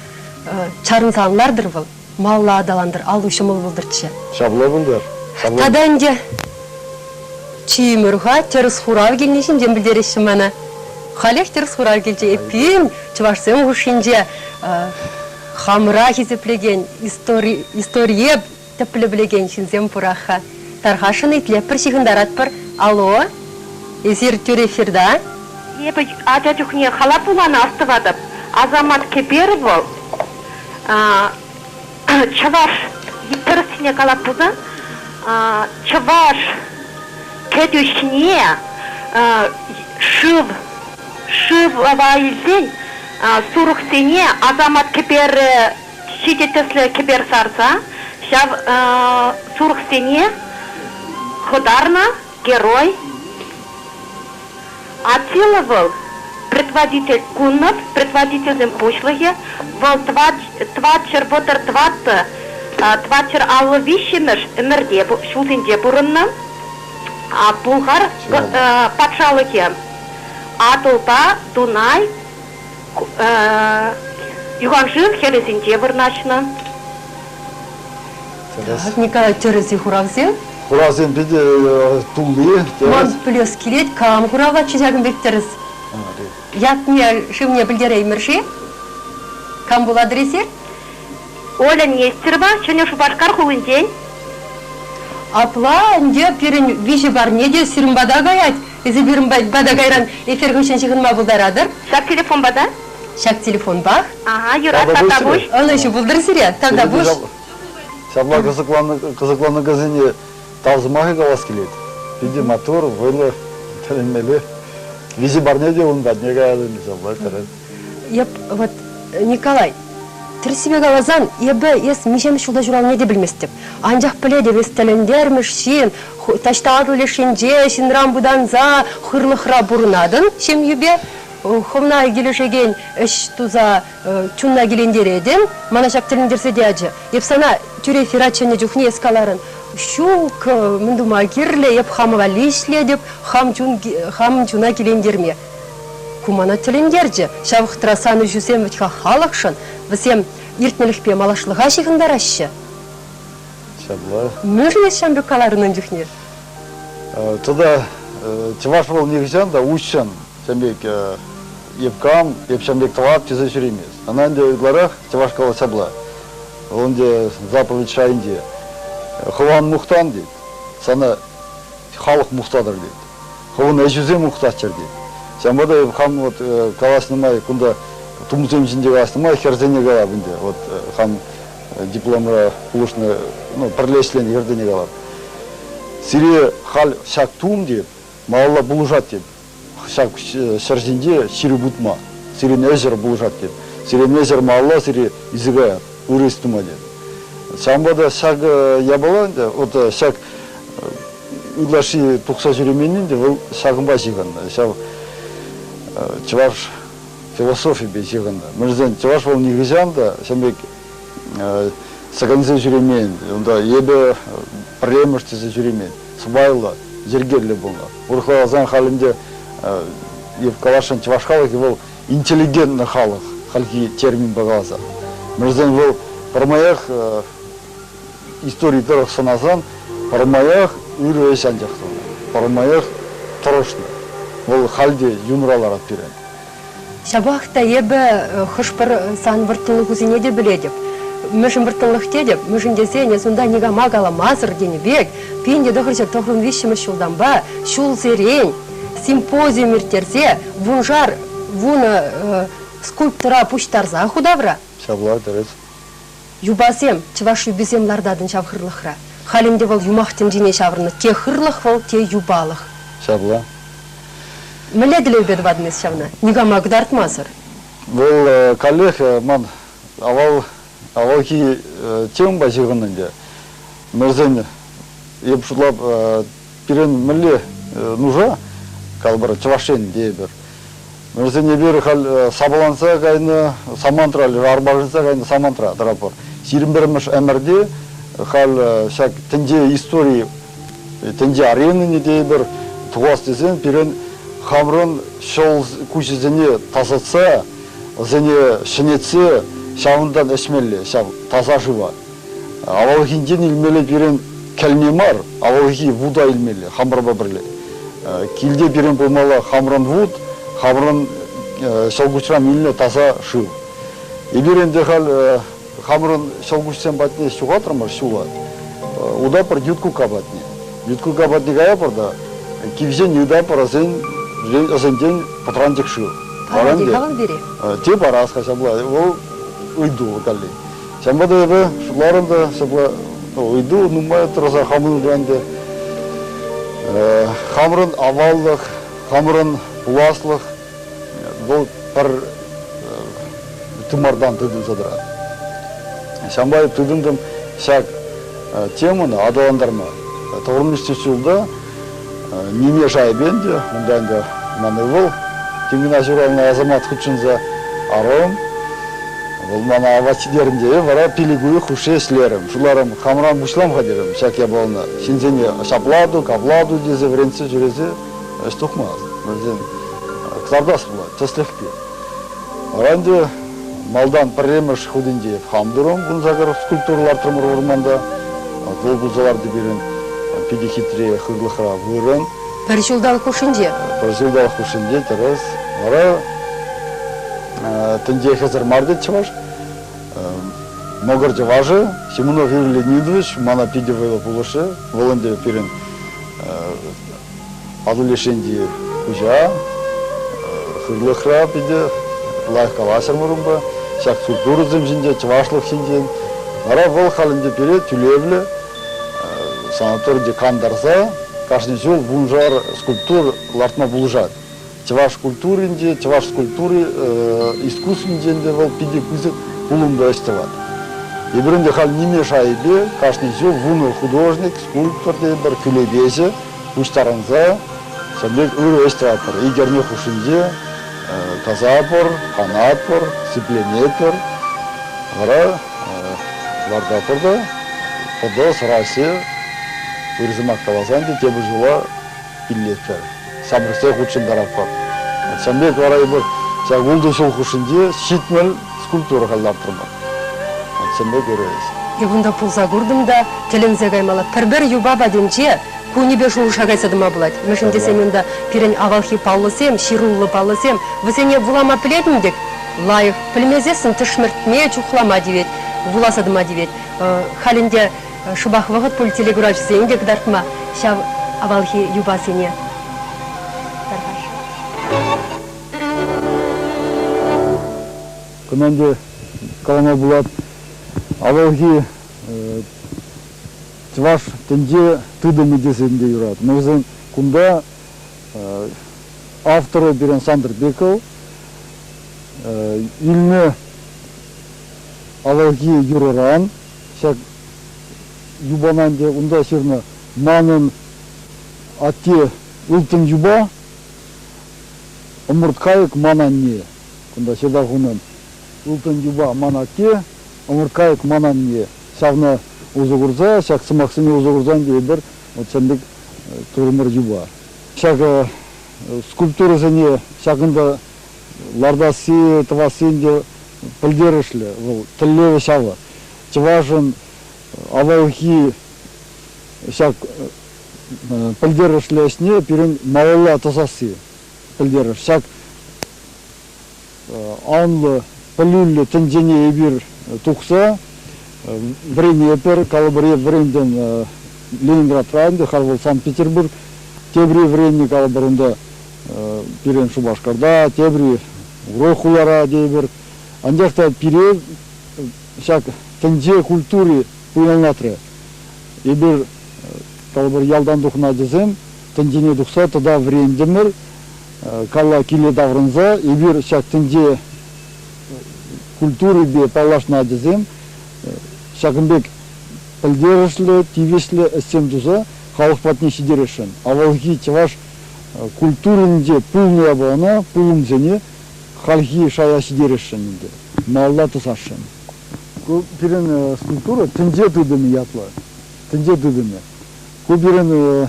чарӑнса ан лартӑр вӑл, малалла аталантӑр, аллу ҫӑмӑл пултӑрччӗ. Ҫапла пултӑр. Тата ӗнтӗ чимӗр-ха, тӗрӗс хурав килни ҫинчен пӗлтереҫҫӗ мана. Халех тӗрӗс хурав килчӗ. Эппин, чӑвашсем хушшинче хамӑра хисеплекен, истори, историе тӗплӗ пӗлекен ҫынсем пурах-ха. Тархасшӑн итлетпӗр, ҫыхӑнтаратпӑр. Алло, эсир тӳрӗ эфирта? Эпӗ ача чухне халап вуланӑ астӑватӑп. Асамат кӗпер вӑл чӑваш тӗрӗссине калас пулсан чӑваш кӗтӳҫне шыв шыва илсен сурӑхсене асамат кӗперӗ ҫичӗ тӗслӗ кӗпер сарса ҫав сурӑхсене хӑтарнӑ герой. Атила вӑл предводитель Куннов, предводительсен пуҫлӑхӗ. Вӑл 434 453-мӗш ӗмӗрте ҫулсенче пурӑннӑ. Пулхар патшалӑхӗ Атӑлпа Дунай юханшыв хӗррисенче вырнаҫнӑ. Так, Николай, тӗрӗс-и хуравсем? Хуравсем питӗ тулли. Ман пӗлес килет, кам хуравлатчӗ ҫакӑн пек тӗрӗс? Ятне шывне пӗлтереймӗр-ши? Кам пулатӑр эсир? Оля Нестерова, Ҫӗнӗ Шупашкар хулинчен. Апла ӗнтӗ пирӗн виҫӗ парне те сирӗн пата каять. Эсир пирӗн пата кайран эфир хыҫҫӑн ҫыхӑнма пултаратӑр. Ҫак телефонпа та? Ҫак телефонпах. Ага, юрать, тавтапуҫ. Ӑнӑҫу пултӑр сире, тавтапуҫ. Ҫапла кӑсӑкланакансене тав сӑмахӗ калас килет. Питӗ маттур, вӑйлӑ, тӗлӗнмелле. Виҫӗ парне те ун патне каятӑн, ҫапла тӗрӗс. Эп вот, Николай, тӗрӗссипе каласан, эпӗ эс миҫемӗш ҫулта ҫуралнине те пӗлместӗп. Анчах пӗлетӗп, эс тӗлӗнтермӗш ҫын, таҫта Атӑл леш енче ҫынран пытанса хырлӑхра пурӑнатӑн ҫемйӳпе, хӑвна килӗшекен ӗҫ туса чунна килентеретӗн. Мана ҫак тӗлӗнтерсе те ячӗ. Эп сана тӳре эфира чӗннӗ чухне эс каларӑн, ҫук, мӗн тума кирлӗ, эп хам валли ӗҫлетӗп, хам чун, хам чуна килентерме. Ку мана тӗлӗнтерчӗ. Ҫав вӑхӑтра сан ӗҫӳсем вӗт-ха халӑхшӑн, вӗсем иртнӗлӗхпе малашлӑха ҫыхӑнтараҫҫӗ. Ҫапла. Мӗншӗн эс ҫам пек каларӑн ун чухне? Тата чӑваш вӑл нихӑҫан та уҫҫӑн ҫам пек эп кам, эп ҫам пек тӑвап тесе ҫӳремест. Ӑна ӗнтӗ ытларах чӑваш калать ҫапла. Вӑл ӗнтӗ заповедь шайӗнче. Хӑван мухтан тет, сана халӑх мухтатӑр тет. Хӑвӑн ӗҫӳсем мухтаччӑр тет. Ҫавӑнпа та эп хам вот калаҫнӑ май кунта тумсем ҫинче калаҫнӑ май хӗрсене калап ӗнтӗ. Вот хам дипломра пулӑшнӑ, ну, пӗрле ӗҫленӗ хӗрсене калап. Сире халь ҫак тум теп, малалла пулӑшать теп. Ҫак ҫӗр ҫинче ҫирӗп утма. Сирӗн ӗҫӗр пулӑшать теп. Сирӗн ӗҫӗр малалла сире илсе каять, ырӑ ӗҫ тума теп. Ҫавӑнпа та ҫак япала ӗнтӗ, вот ҫак ытлашши тухса ҫӳременни те вӑл ҫакӑнпа ҫыхӑннӑ. Ҫав чӑваш философипе ҫыхӑннӑ. Мӗншӗн чӑваш вӑл нихӑҫан та ҫавӑн пек сӗкӗнсе ҫӳремен, унта эпӗ пӗрремӗш тесе ҫӳремен. Сӑпайлӑ, йӗркеллӗ пулнӑ. Урӑхла каласан халь ӗнтӗ эп каласшӑн чӑваш халӑхӗ вӑл интеллигентнӑ халӑх, хальхи терминпа каласан. Мӗншӗн вӑл пӗрмаях истори тӑрӑх сӑнасан пӗрмаях ырӑ ӗҫ анчах тунӑ, пӗрмаях тӑрӑшнӑ. Вӑл халь те юнра ларать пирӗн. Ҫапах та эпӗ хӑш-пӗр сан вӑрттӑнлӑхусене те пӗлетӗп. Мӗншӗн вӑрттӑнлӑх тетӗп? Мӗншӗн тесен эс унта никама каламасӑр тенӗ пек 1993 ҫултанпа ҫулсерен симпозиум ирттерсе вуншар вунӑ скульптора пуҫтарса хутавра. Ҫапла, тӗрӗс. Юпасем, чӑваш юписем лартатӑн ҫав хырлӑхра. Халь ӗнтӗ вӑл юмах тӗнчине ҫаврӑннӑ. Те хырлӑх вӑл, те юпалӑх. Ҫапла. Мӗнле тӗллевпе тӑватӑн эс ҫавна? Никама кӑтартмасӑр. Вӑл каллех ман авал авалхи темӑпа ҫыхӑннӑ ӗнтӗ. Мӗншӗн эп шутлап, пирӗн мӗнле нуша, калӑпӑр, Чӑваш Ен тейӗпӗр. Вӗсен эпир халь сапаланса кайнӑ самантра, арпашӑнса кайнӑ самантра тӑратпӑр. 21-мӗш ӗмӗрте халь ҫак тӗнче истори, тӗнче аренине тейӗпӗр, тухас тесен пирӗн хамӑрӑн ҫӑл куҫӗсене тасатса, вӗсене ҫӗнетсе ҫавӑнтан ӗҫмелле, ҫав таса шыва. Авалхинчен илмелле пирӗн кӗлне мар, авалхи вута илмелле хамӑрпа пӗрле. Килте пирӗн пулмалла хамӑрӑн вут, хамӑрӑн ҫӑлкуҫран илнӗ таса шыв. Эпир ӗнтӗ халь хамӑрӑн ҫӑлкуҫсем патне ҫухатрӑмӑр ҫула. Утапӑр Юткука патне. Юткука патне каяпӑр та кивҫен ыйтапӑр ӑсенчен пӑтранчӑк шыв. Парать-и-ха вӑл пире? Те парас-ха ҫапла. Вӑл ыйту каллех. Ҫавӑнпа та эпӗ шутларӑм та ҫапла ыйту нумай тӑрса хамӑн ӗнтӗ. Хамӑрӑн аваллӑх, хамӑрӑн пуласлӑх вӑл пӗр тымартан тытӑнса тӑрать. Ҫавӑнпа эп тытӑнтӑм ҫак темӑна аталантарма. Тӑхӑрмӗш ҫулта ниме шайӗпе ӗнтӗ, унта ӗнтӗ ман ывӑл Тимина ҫуралнӑ Асамат хутшӑнса арӑм. Вӑл мана апат ҫитернӗ те вара пилӗк уйӑх хушши ӗҫлерӗм. Шутларӑм, хамран пуҫлам-ха терӗм ҫак япалана. Ҫынсене ҫапла ту, капла ту тесе вӗрентсе ҫӳресе ӗҫ тухмасть. Вӗсен кӑтартас пулать тӗслӗхпе. Вара ӗнтӗ малтан пӗрремӗш хутӗнче хам турӑм, 18 скульптура лартрӑмӑр вӑрманта. Вӑл пулса ларчӗ пирӗн питӗ хитре хырлӑхра вырӑн. Пӗр ҫулталӑк хушшинче? Пӗр ҫулталӑк хушшинче, тӗрӗс. Вара. Тӗнче хӗсӗр мар тет чӑваш. Мӑкӑр чӑвашӗ Симонов Юрий Леонидович мана питӗ вӑйлӑ пулӑшрӗ. Вӑл ӗнтӗ пирӗн Атӑл леш енчи хуҫа. Хырлӑхра питӗ лайӑх калаҫрӑмӑр унпа. Ҫак структурӑсем ҫинче, чӑвашлӑх ҫинчен. Вара вӑл халь ӗнтӗ пире тӳлевлӗ санаторинче кантарса кашни ҫул вуншар скульптура лартма пулӑшать. Чӑваш культуринче, чӑваш культури искусствинче ӗнтӗ вӑл питӗ пысӑк пулӑмлӑ ӗҫ тӑвать. Эпир ӗнтӗ халь ниме шайӗпе кашни ҫул вунӑ художник, скульптор тейӗпӗр, кӳлепеҫӗ пуҫтарӑнса ҫавӑн пек ырӑ ӗҫ тӑватпӑр. Ик эрне хушшинче тасатпӑр, канатпӑр, сипленетпӗр. Вара лартатпӑр та пӑтӑ, сӑраҫҫӗ, ыр сӑмах каласан те тепӗр ҫула пиллетпӗр, ҫамрӑксем хутшӑнтаратпӑр. Ҫавӑн пек вара эпир ҫак ултӑ ҫул хушшинче 70 скульптура халь лартрӑмӑр. Ҫавӑн пек ырӑ ӗҫ. Эп унта пулса куртӑм та тӗлӗнсе каймалла. Пӗр-пӗр юпа патӗнче кунӗпе шухӑша кайса тӑма пулать. Мӗншӗн тесен унта пирӗн авалхи паллӑсем, ҫыруллӑ паллӑсем, вӗсене вулама пӗлетӗн тӗк, лайӑх, пӗлмесессӗн тӗшмӗртме, чухлама тивет, вуласа тӑма тивет. Халь ӗнтӗ Шӑпах вӑхӑт пуль телекуравҫӑсене те кӑтартма ҫав авалхи юпасене. Тархасшӑн. Кӑна ӗнтӗ калама пулать, авалхи чӑваш тӗнче тытӑмӗ тесен те юрать. Мӗншӗн кунта авторӗ пирӗн Сантӑр Беков илнӗ авалхи юрӑран Ҫак юпана ӗнтӗ унта ҫырнӑ манӑн атте ылтӑн юпа, ӑмӑрткайӑк ман анне. Кунта ҫырса хунӑ ылтӑн юпа ман атте, ӑмӑрткайӑк ман анне. Ҫавна усӑ курса, ҫак сӑмахсене усӑ курса ӗнтӗ эпир вот ҫавӑн пек турӑмӑр юпа. Ҫакӑ скульптурӑсене ҫакӑнта лартасси, тӑвасси ӗнтӗ пӗлтерӗшлӗ вӑл, тӗллевӗ ҫавӑ. Чӑвашӑн авалхи ҫак пӗлтерӗшлӗ ӗҫне пирӗн малалла тӑсасси пӗлтерӗш. Ҫак анлӑ, пӗлӳллӗ тӗнчене эпир тухса вӗренетпӗр. Калӑпӑр, эп вӗрентӗм Ленинградра ӗнтӗ, халь вӑл Санкт-Петербург. Тепри вӗреннӗ, калӑпӑр, унта пирӗн Шупашкарта, тепри урӑх хулара тейӗпӗр. Анчах та пире ҫак тӗнче культури пуянлатрӗ. Эпир, калӑпӑр, ялтан тухнӑ ачасем тӗнчене тухса тата вӗрентӗмӗр. Калла киле таврӑнса эпир ҫак тӗнче культурипе паллашнӑ ачасем ҫакӑн пек пӗлтерӗшлӗ, тивӗҫлӗ ӗҫсем туса халӑх патне ҫитересшӗн. Авалхи чӑваш культуринче пулнӑ япалана, пулӑмсене хальхи шая ҫитересшӗн ӗнтӗ, малалла тӑсасшӑн. Ку пирӗн скульптура тӗнче тытӑмӗ ятлӑ. Тӗнче тытӑмӗ. Ку пирӗн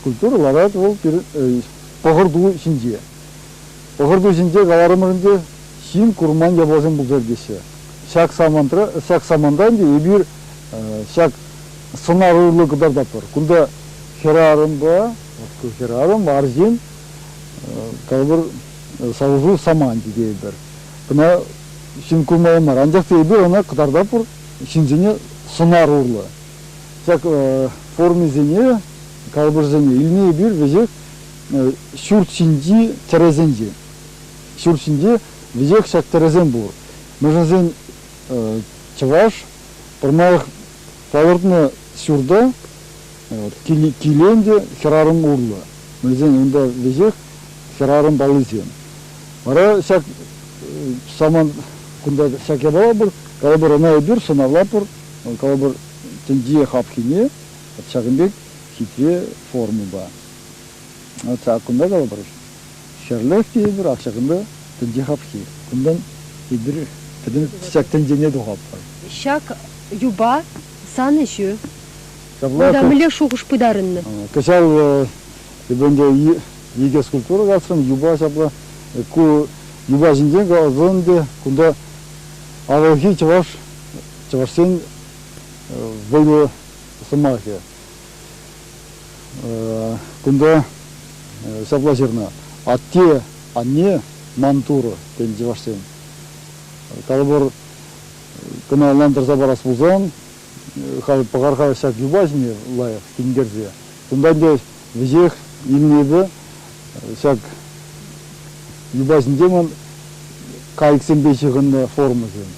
скульптура ларать вӑл пирӗн Пӑхӑрту ҫинче. Пӑхӑрту ҫинче каларӑмӑр ӗнтӗ, ҫын курман япаласем пулса иртеҫҫӗ. Ҫак самантра, ҫак саманта ӗнтӗ эпир ҫак сӑнар урлӑ кӑтартатпӑр. Кунта хӗрарӑмпа, хӗрарӑм, арҫын калӑпӑр, савӑшу саманчӗ тейӗпӗр. Кӑна ҫын курмалла мар. Анчах та эпир ӑна кӑтартатпӑр ҫынсене сӑнар урлӑ. Ҫак формисене, калӑпӑшсене илни эпир веҫех ҫурт ҫинчи тӗрӗсенче. Ҫурт ҫинче веҫех ҫак тӗрӗсем пур. Мӗншӗн чӑваш пӗрмаях палӑртнӑ ҫурта килен те хӗрарӑм урлӑ. Мӗншӗн унта веҫех хӗрарӑм паллисем. Вара ҫак самант кунта ҫак япала пур. Калӑпӑр, ӑна эпир сӑнавлатпӑр. Калӑпӑр, тӗнче хапхине ҫакӑн пек хитре формӑпа. Ҫак кунта калӑпӑр, хӗрлех тейӗпӗр, ак ҫакӑнта тӗнче хапхи. Кунтан эпир пӗтӗм ҫак тӗнчене тухатпӑр. Ҫак юпа сан ӗҫӳ. Унта мӗнле шухӑш пытарӑннӑ? Кӑҫал эпӗ ӗнтӗ икӗ скульптура касрӑм, юпа ҫапла. Ку юпа ҫинчен каласан ӗнтӗ кунта авалхи чӑваш, чӑвашсен вӑйлӑ сӑмахӗ. Кунта ҫапла ҫырнӑ: Атте, анне, ман Турӑ, тенӗ чӑвашсем. Калӑпӑр, кӑна ӑнлантарса парас пулсан, халь пӑхар-ха ҫак юпа ҫине лайӑх тинкерсе. Кунта ӗнтӗ веҫех илнӗ эпӗ ҫак юпа ҫинче ман кайӑксемпе ҫыхӑннӑ формӑсем.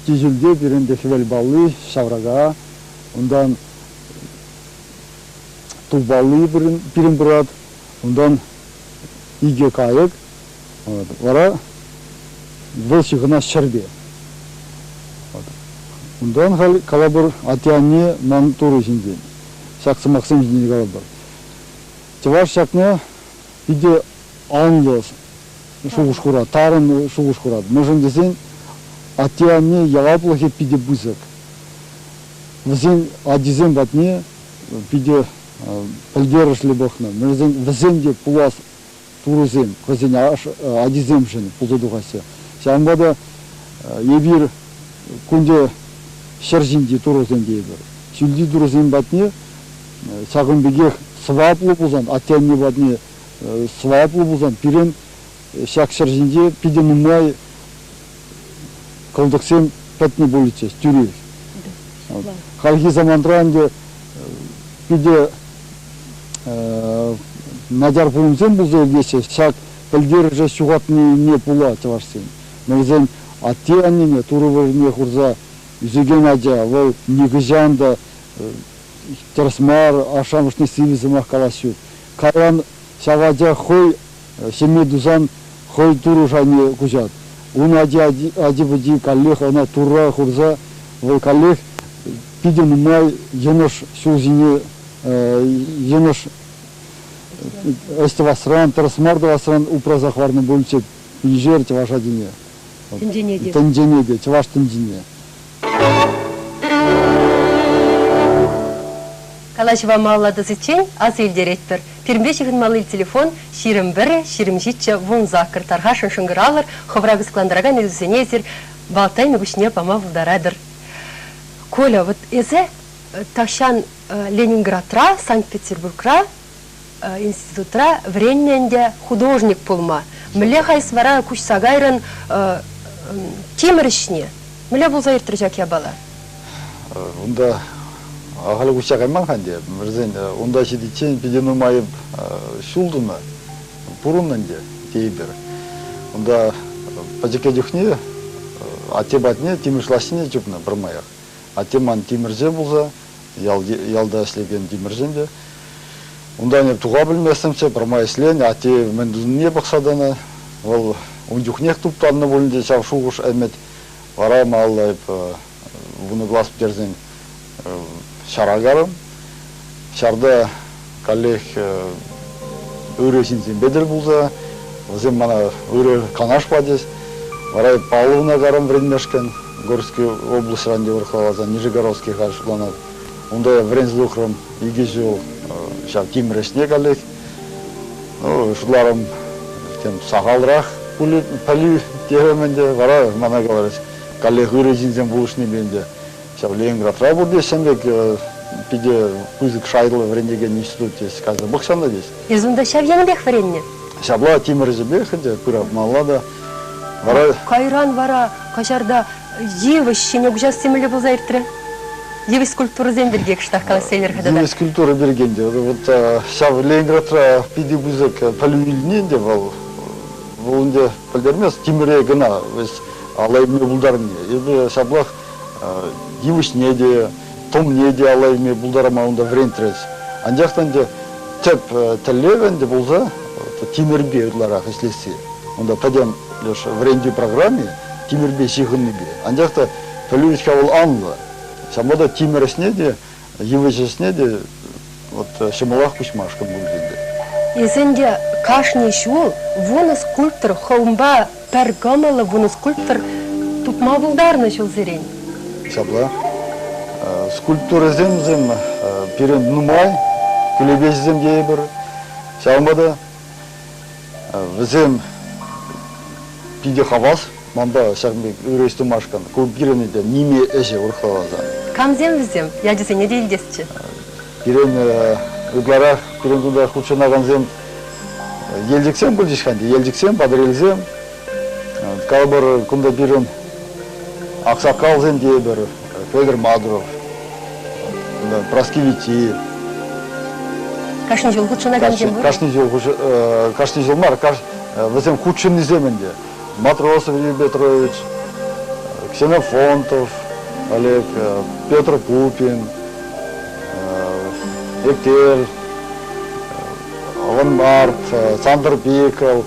Чи ҫӳлте пирӗн те хӗвел палли, ҫаврака, унтан ту палли пирӗн пырать, унтан икӗ кайӑк, вара вӑл ҫыхӑнать ҫӗрпе. Унтан халь калӑпӑр атте-анне ман Турӑ ҫинчен. Ҫак сӑмахсем ҫинчен калӑпӑр. Чӑваш ҫакна питӗ анлӑ шухӑш хурать, тарӑн шухӑш хурать. Мӗншӗн тесен атте-анне яваплӑхӗ питӗ пысӑк. Вӗсен ачисем патне питӗ пӗлтерӗшлӗ пӑхнӑ. Вӗсем те пулас турӑсем хӑйсен ачисемшӗн пулса тухаҫҫӗ. Ҫавӑнпа та эпир кунте ҫӗр ҫинчи турӑсем тейӗпӗр. Ҫӳлти турӑсем патне ҫакӑн пекех сӑваплӑ пулсан, атте-анне патне сӑваплӑ пулсан пирӗн ҫак ҫӗр ҫинче питӗ нумай кӑлтӑксем пӗтнӗ пулӗччӗҫ тӳрех. Хальхи самантра ӗнтӗ питӗ начар пулӑмсем пулса иртеҫҫӗ. Ҫак пӗлтерӗше ҫухатнине пула чӑвашсен. Вӗсен атте-аннене Турӑ вырӑнне хурса ӳсекен ача вӑл нихӑҫан та тӗрӗс мар, ашшӗ-амӑшне сивӗ сӑмах калас ҫук. Кайран ҫав ача хӑй ҫемье тусан хӑй Турӑ шайне куҫать. Ун ачи ачи-пӑчи каллех ӑна Турра хурса вӑл каллех питӗ нумай йӑнӑш ҫул ҫине йӑнӑш ӗҫ тӑвасран, тӗрӗс мар тӑвасран упраса хӑварнӑ пулчӗ пиншер чӑваш ачине. Тӗнчене те. Тӗнчене те, чӑваш тӗнчине. Калаҫӑва малалла тӑсиччен аса илтеретпӗр. Пирӗнпе ҫыхӑнмалли телефон 21 27 18 тархасшӑн шӑнкӑравлӑр, хӑвӑра кӑсӑклантаракан ыйтусене эсир Балтай куҫне пама пултаратӑр. Коля, вот эсӗ тахҫан Ленинградра, Санкт-Петербургра институтра вӗреннӗ ӗнтӗ художник пулма. Мӗнле хайс вара куҫса кайрӑн тимӗр ӗҫне? Мӗнле пулса иртрӗ ҫак япала? Унта ахаль куҫса кайман-ха ӗнтӗ. Вӗсен унта ҫитиччен питӗ нумай ҫул тунӑ, пурӑннӑ ӗнтӗ тейӗпӗр. Унта пӗчӗккӗ чухне атте патне тимӗрҫ лаҫҫине чупнӑ пӗрмаях. Атте ман тимӗрҫе пулса, ялта ӗҫлекен тимӗрҫӗ ӗнтӗ. Унтан эп туха пӗлместӗмччӗ, пӗрмай ӗҫленӗ, атте мӗн тунине пӑхса тӑнӑ. Вӑл ун чухнех туптаннӑ пулин те ҫав шухӑш ӗмӗт. Вара малалла эп вунӑ класс пӗтерсен ҫара карӑм. Ҫарта каллех ырӑ ҫынсемпе тӗл пулса, вӗсем мана ырӑ канаш пачӗҫ. Вара эп Павловна карӑм вӗренмешкӗн, Горский облаҫран те урӑхлаласа Нижегородский халь шутланать. Унта я вӗренсе тухрӑм икӗ ҫул ҫав тимӗр ӗҫне каллех. Ну, шутларӑм, тем сахалрах пулӗ, пӗлӳ терӗм ӗнтӗ. Вара мана каларӗҫ, каллех ырӑ ҫынсем пулӑшнипе ӗнтӗ. Ҫав Ленинградра пур теҫҫӗ пек питӗ пысӑк шайлӑ вӗрентекен институт теҫ, кайса пӑхсан та теҫ. Эс унта ҫав енӗпех вӗреннӗ? Ҫапла тимӗрҫӗпех ӗнтӗ пырап малалла та. Вара Кайран вара каҫарта йывӑҫ ҫине куҫасси мӗнле пулса иртрӗ? Йывӑҫ скульптурӑсем пирки кӑштах калаҫса илер-ха тата. Йывӑҫ скульптура пирки ӗнтӗ. Вот ҫав Ленинградра питӗ пысӑк пӗлӳ илни ӗнтӗ вӑл. Вӑл ӗнтӗ пӗлтермест, тимӗре кӑна алла илме пултарни. Эпӗ ҫаплах йывӑҫне те, тӑмне те алла илме пултарма унта вӗрентрӗҫ. Анчах та ӗнтӗ тӗп тӗллев ӗнтӗ пулса тимӗрпе ытларах ӗҫлесси. Унта пӗтӗм леш вӗрентӳ программи тимӗрпе ҫыхӑннипе. Анчах та пӗлӳ вӗт-ха вӑл анлӑ. Ҫавӑнпа та тимӗр ӗҫне те, йывӑҫ ӗҫне те вот ҫӑмӑлах куҫмашкӑн пулчӗ ӗнтӗ. Эс ӗнтӗ кашни ҫул вунӑ скульптор хӑвӑнпа пӗр кӑмӑллӑ вунӑ скульптор тупма пултарнӑ ҫулсерен. Ҫапла. Скульптурӑсем вӗсем пирӗн нумай, кӳлепеҫӗсем тейӗпӗр. Ҫавӑнпа та вӗсем питӗ хавас манпа ҫакӑн пек ырӑ ӗҫ тумашкӑн. Ку пирӗн ӗнтӗ ниме ӗҫӗ урӑхлаласан. Камсем вӗсем? Ячӗсене те илтесчӗ. Пирӗн ытларах пирӗн кунта хутшӑнакансем. Елчӗксем пулчӗҫ-ха ӗнтӗ. Елчӗксем, Патӑрьелсем. Калӑпӑр, кунта пирӗн аксакалсем тейӗпӗр. Федор Мадуров, Праски Витти. Кашни ҫул хутшӑнакансем пур? Кашни ҫул, кашни ҫул мар, вӗсем хутшӑннисем ӗнтӗ. Матросов Юрий Петрович, Ксенофонтов Олег, Петр Пупин, Эктел, Авангард, Сантӑр Пикл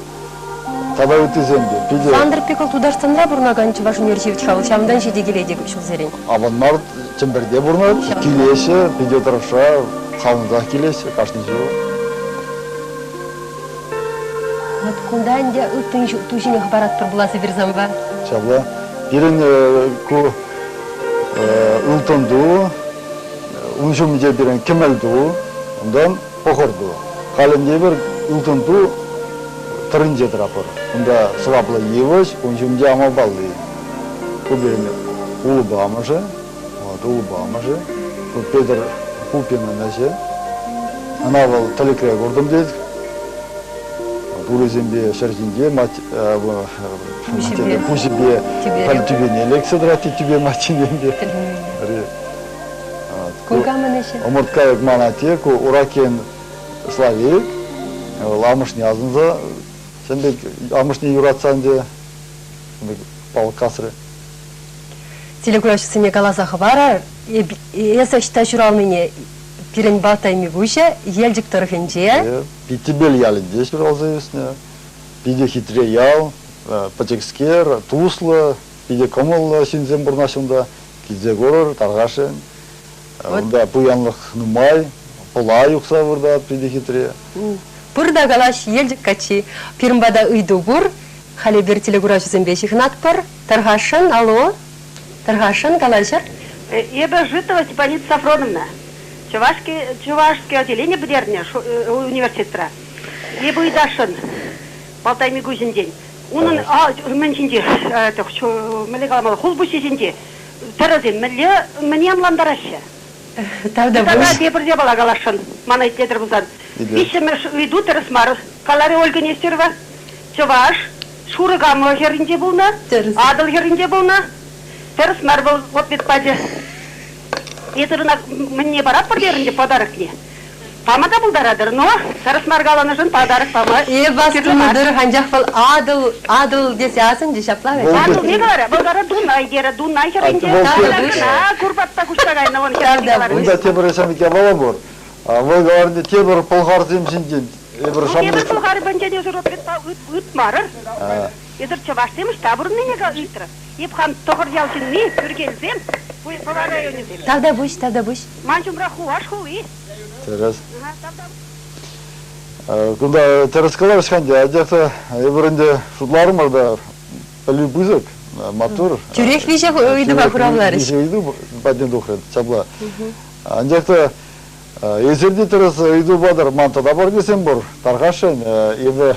тата ыттисем те. Питӗ... Сантӑр Пикл Тутарстанра пурӑнакан чӑваш ӳнерҫи вӗт-ха вӑл, ҫавӑнтан ҫити килет ҫулсерен. Авангард Чӗмпӗрте пурӑнать, килеҫҫӗ, питӗ тӑрӑшса, савӑнсах килеҫҫӗ кашни ҫул. Вот кунта ӗнтӗ ылтӑн ту ҫине хӑпаратпӑр пулас эпир санпа. Ҫапла. Пирӗн ку ылтӑн ту, ун ҫумӗнче пирӗн кӗмӗл ту, унтан пӑхӑр ту. Халь ӗнтӗ эпир ылтӑн ту тӑрринче тӑратпӑр. Унта сӑваплӑ йывӑҫ, ун ҫумӗнче ама палли. Ку пирӗн улӑп амӑшӗ, вот улӑп амӑшӗ. Ку Петӗр Пупинӑн ӗҫӗ. Ӑна вӑл тӗлӗкре куртӑм тет. Урисемпе ҫӗр ҫинче пуҫӗпе халь тӳпене лексе тӑрать те тӳпе маччинемпе. Ку камӑн ӗҫӗ? Ӑмӑрткайӑк ман атте, ку Уракен Славик. Вӑл амӑшне асӑнса, ҫын пек амӑшне юратса ӗнтӗ палӑк касрӗ. Телекуравҫӑсене каласа хӑварар, эсӗ ӑҫта ҫуралнине пирӗн Балтай Микуҫӗ Елчӗк тӑрӑхӗнче. Питтӗпел ялӗнче ҫуралса ӳснӗ. Питӗ хитре ял, пӗчӗкскер, туслӑ, питӗ кӑмӑллӑ ҫынсем пурӑнаҫҫӗ унта. Килсе курӑр, тархасшӑн. Унта пуянлӑх нумай, пӑла юхса выртать питӗ хитре. Пыр та калаҫ, Елчӗк каччи. Пирӗн пата ыйту пур. Халь эпир телекуравҫӑсемпе ҫыхӑнатпӑр. Тархасшӑн, алло. Тархасшӑн, калаҫӑр. Эпӗ Житова Степанида Сафроновна. Чӑвашки, Чӑвашский отделени пӗтернӗ университетра. Эпӗ ыйтасшӑн Балтай Микуҫӗнчен. Унӑн мӗн ҫинче, мӗнле каламалла, хул пуҫҫи ҫинче тӗрӗсем мӗнле, мӗне ӑнлантараҫҫӗ? Тавтапуҫ. Тата тепӗр япала каласшӑн, мана итлетӗр пулсан. Виҫҫӗмӗш ыйту тӗрӗс мар, каларӗ Ольга Нестерова. Чӑваш Шурӑ Кама хӗрринче пулнӑ, Атӑл хӗрринче пулнӑ. Тӗрӗс мар вӑл ответ пачӗ. Эсир ӑна мӗнне паратпӑр терӗн те подарокне. Пама та пултаратӑр, но тӗрӗс мар каланӑшӑн подарок пама Эп астунӑ тӑрӑх, анчах вӑл Атӑл, Атӑл тесе асӑнчӗ ҫапла вӗт. Атӑл не каларӗ? Вӑл вара Дунай терӗ. Дунай хӗрринче кӑна Курпатпа куҫса кайнӑ вӑл хӗрринче каларӗ. Унта тепӗр ҫамрӑк япала пур. Вӑл каларӗ тепӗр пӑлхарсем ҫинчен. Эпир Тепӗр пӑлхар пӗнчен эсир ответпа ыйтмарӑр. Эсир чӑвашсем ӑҫта пурӑннине ыйтрӑр. Эп хам Тӑхӑрьял ҫынни, Пӳркелсем, Пӑва районӗсем. Тавтапуҫ, тавтапуҫ. Ман ҫумра Хулаш хули. Тӗрӗс. Кунта тӗрӗс каларӗҫ-ха ӗнтӗ, анчах та эпир ӗнтӗ шутларӑмӑр та, пӗлӳ пысӑк, маттур. Тӳрех виҫе ыйтӑва хуравларӗҫ. Виҫе ыйту патне тухрӗ, ҫапла. Анчах та эсир те тӗрӗс ыйту патӑр, ман тата парнесем пур, тархасшӑн. Эпӗ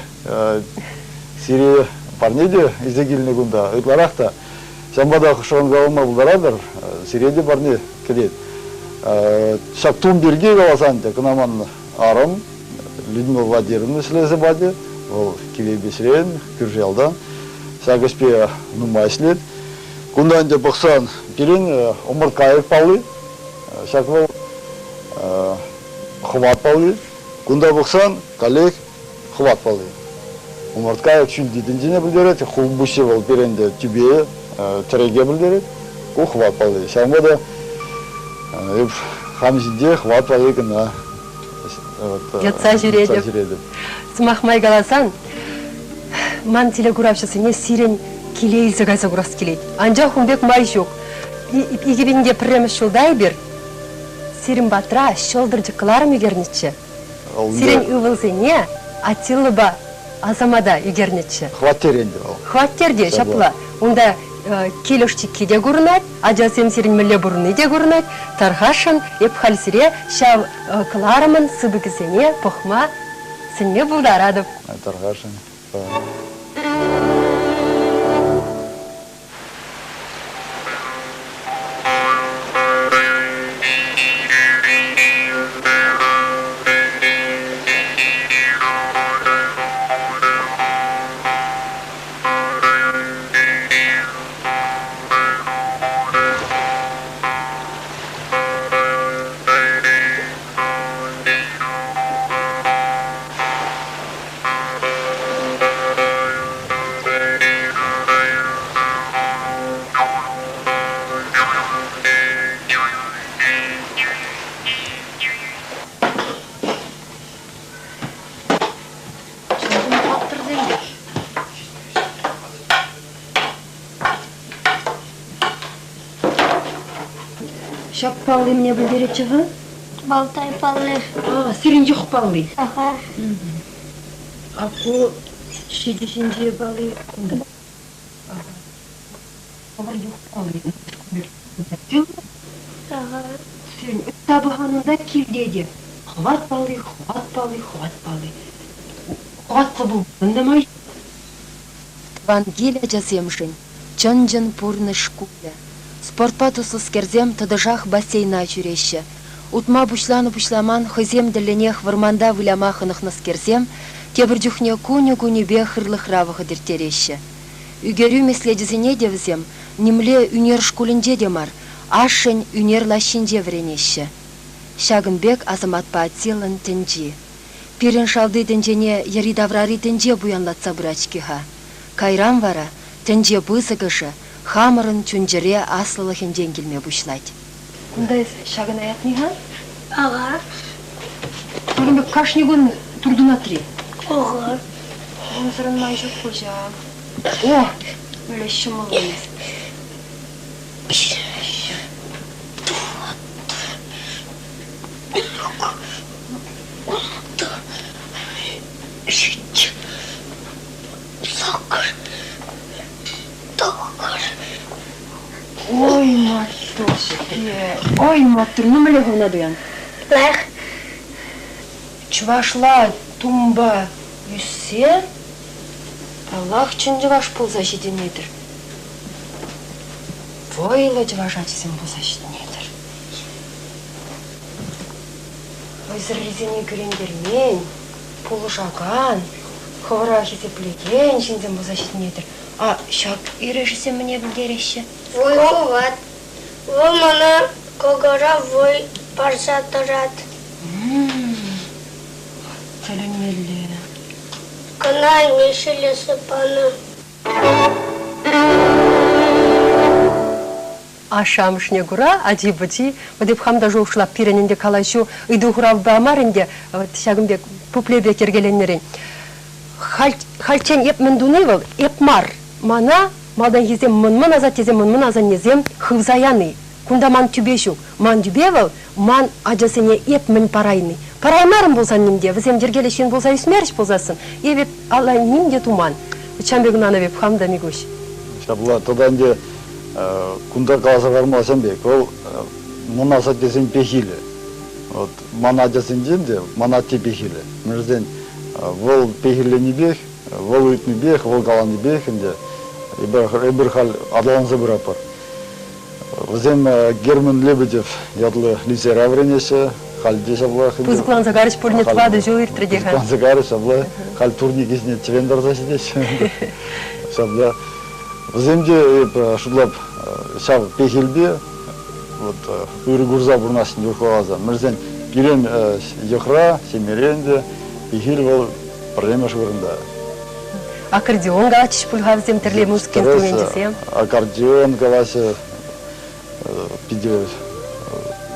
сире парне те илсе килнӗ кунта, ытларах та. Ҫавӑнпа та шӑнкӑравлама пултаратӑр, сире те парне кӗтет. Ҫак тум пирки каласан ӗнтӗ, кӑна ман арӑм Людмила Владимировна ӗҫлесе пачӗ. Вӑл Кивӗ кӳршӗ ялтан. Ҫак ӗҫпе нумай ӗҫлет. Кунта ӗнтӗ пӑхсан пирӗн ӑмӑрткайӑк палли. Ҫак вӑл хӑват палли. Кунта пӑхсан каллех хӑват палли. Ӑмӑрткайӑк ҫӳлти тӗнчене пӗлтерет, хулпуҫҫи вӑл пирӗн те тӳпе, тӗреке пӗлтерет. Ку хӑват палли. Ҫавӑнпа та эп хам ҫинче хӑват палли кӑна йӑтса ҫӳретӗп. Сӑмах май каласан, ман телекуравҫӑсене сирӗн киле илсе кайса курас килет. Анчах ун пек май ҫук. 2001 ҫулта эпир сирӗн патра ҫӑлтӑрчӑк кӑларӑм ӳкернӗччӗ. Сирӗн ывӑлсене Атиллӑпа Асамата ӳкернӗччӗ. Хваттер ӗнтӗ вӑл. Хваттерте ҫапла. Унта кил ӑш-чикки те курӑнать, ачасем сирӗн мӗнле пурӑнни те курӑнать. Тархасшӑн, эп халь сире ҫав кӑларӑмӑн сыпӑкӗсене пӑхма сӗнме пултаратӑп. Тархасшӑн. Ҫак палли мӗне пӗлтеретчӗ-ха? Балтай палли. А, сирӗн йӑх палли. Аха. А ку ҫитӗ ҫинче палли кунта. Хӑвӑр йӑх палли. Ага. Сирӗн ытта пӑханӑнта килте те хӑват палли, хӑват палли, хӑват палли. Хӑватлӑ пулсан та май. Тӑван кил ачасемшӗн чӑн-чӑн пурнӑҫ шкулӗ. Спортпа туслӑскерсем тӑтӑшах бассейна ҫӳреҫҫӗ. Утма пуҫланӑ-пуҫламан хӑйсем тӗллӗнех вӑрманта выляма хӑнӑхнӑскерсем тепӗр чухне кунӗ-кунӗпе хырлӑхра вӑхӑт ирттереҫҫӗ. Ӳкерӳ меслечӗсене те вӗсем нимле ӳнер шкулӗнче те мар, ашшӗн ӳнер лаҫҫинче вӗренеҫҫӗ. Ҫакӑн пек Асаматпа Аттилӑн тӗнчи. Пирӗн шалти тӗнчене йӗри-таврари тӗнче пуянлатса пырать-ҫке-ха. Кайран вара тӗнче пысӑкӑшӗ хамӑрӑн чун-чӗре аслӑлӑхӗнчен килме пуҫлать. Кунта эс ҫакӑна ятни-ха? Ага. Ҫакӑн пек кашни кун туртӑнатри? Ого. Унсӑрӑн май ҫук пуль ҫав. О, мӗнле ҫӑмӑллӑн эс. Ҫич, сакӑр, тӑхӑр. Ой, маттур-ҫке. Ой, маттур. Ну, мӗнле хӑвна туян? Лайӑх. Чӑвашла тумпа ӳссе, паллах, чӑн чӑваш пулса ҫитӗнетӗр. Вӑйлӑ чӑваш ачисем пулса ҫитӗнетӗр. Вӑйсӑррисене кӳрентермен, пулӑшакан, хӑвӑра хисеплекен ҫынсем пулса ҫитӗнетӗр. А ҫак эрешӗсем мӗне пӗлтереҫҫӗ? Вӑй хӑват. Вӑл мана кӑкӑра вӑй парса тӑрать. Тӗлӗнмелле. Кӑна анне ҫӗлесе панӑ. Ашшӗ-амӑшне кура ачи-пӑчи, вот эп хам та шухӑшлап, пирӗн ӗнтӗ калаҫу ыйту-хуравпа мар ӗнтӗ, вот ҫакӑн пек пупле пек йӗркеленнӗрен. Хальччен эп мӗн туни вӑл, эп мар. Мана малтанхисем мӑн-мӑн асаттесем, мӑн-мӑн асаннесем хывса яни. Кунта ман тӳпе ҫук. Ман тӳпе вӑл, ман ачасене эп мӗн парайни. Параймарӑм пулсан ним те, вӗсем йӗркеллӗ ҫын пулса ӳсмерӗҫ пулсассӑн, эп алла ним те туман. Ҫавӑн пек ӑнланӑп эп хам та, Микуҫ. Ҫапла, тата ӗнтӗ кунта каласа хӑвармалла пек. Вӑл мӑн асаттесен пехилӗ. Вот ман ачасенчен те ман атте пехилӗ. Мӗншӗн вӑл пехилленипех, вӑл ыйтнипех, вӑл каланипех ӗнтӗ эпир халь аталанса пыратпӑр. Вӗсем Герман Лебедев ятлӑ лицейра вӗренеҫҫӗ. Халь те ҫаплах. Пысӑкланса карӗҫ пурне тӑватӑ ҫул иртрӗ те-ха. Пысӑкланса карӗҫ, ҫапла. Халь турник ӗҫне чӗвен тӑрса ҫитеҫҫӗ. Ҫапла. Вӗсем те эп шутлап ҫав пехилпе вот ырӑ курса пурӑнасшӑн юрхаласа. Мӗншӗн пирӗн йӑхра, ҫемьере ӗнтӗ пехил вӑл пӗрремӗш вырӑнта. Аккордеон калатчӗҫ пуль-ха вӗсем тӗрлӗ музыка инструменчӗсем. Аккордеон калаҫҫӗ, питӗ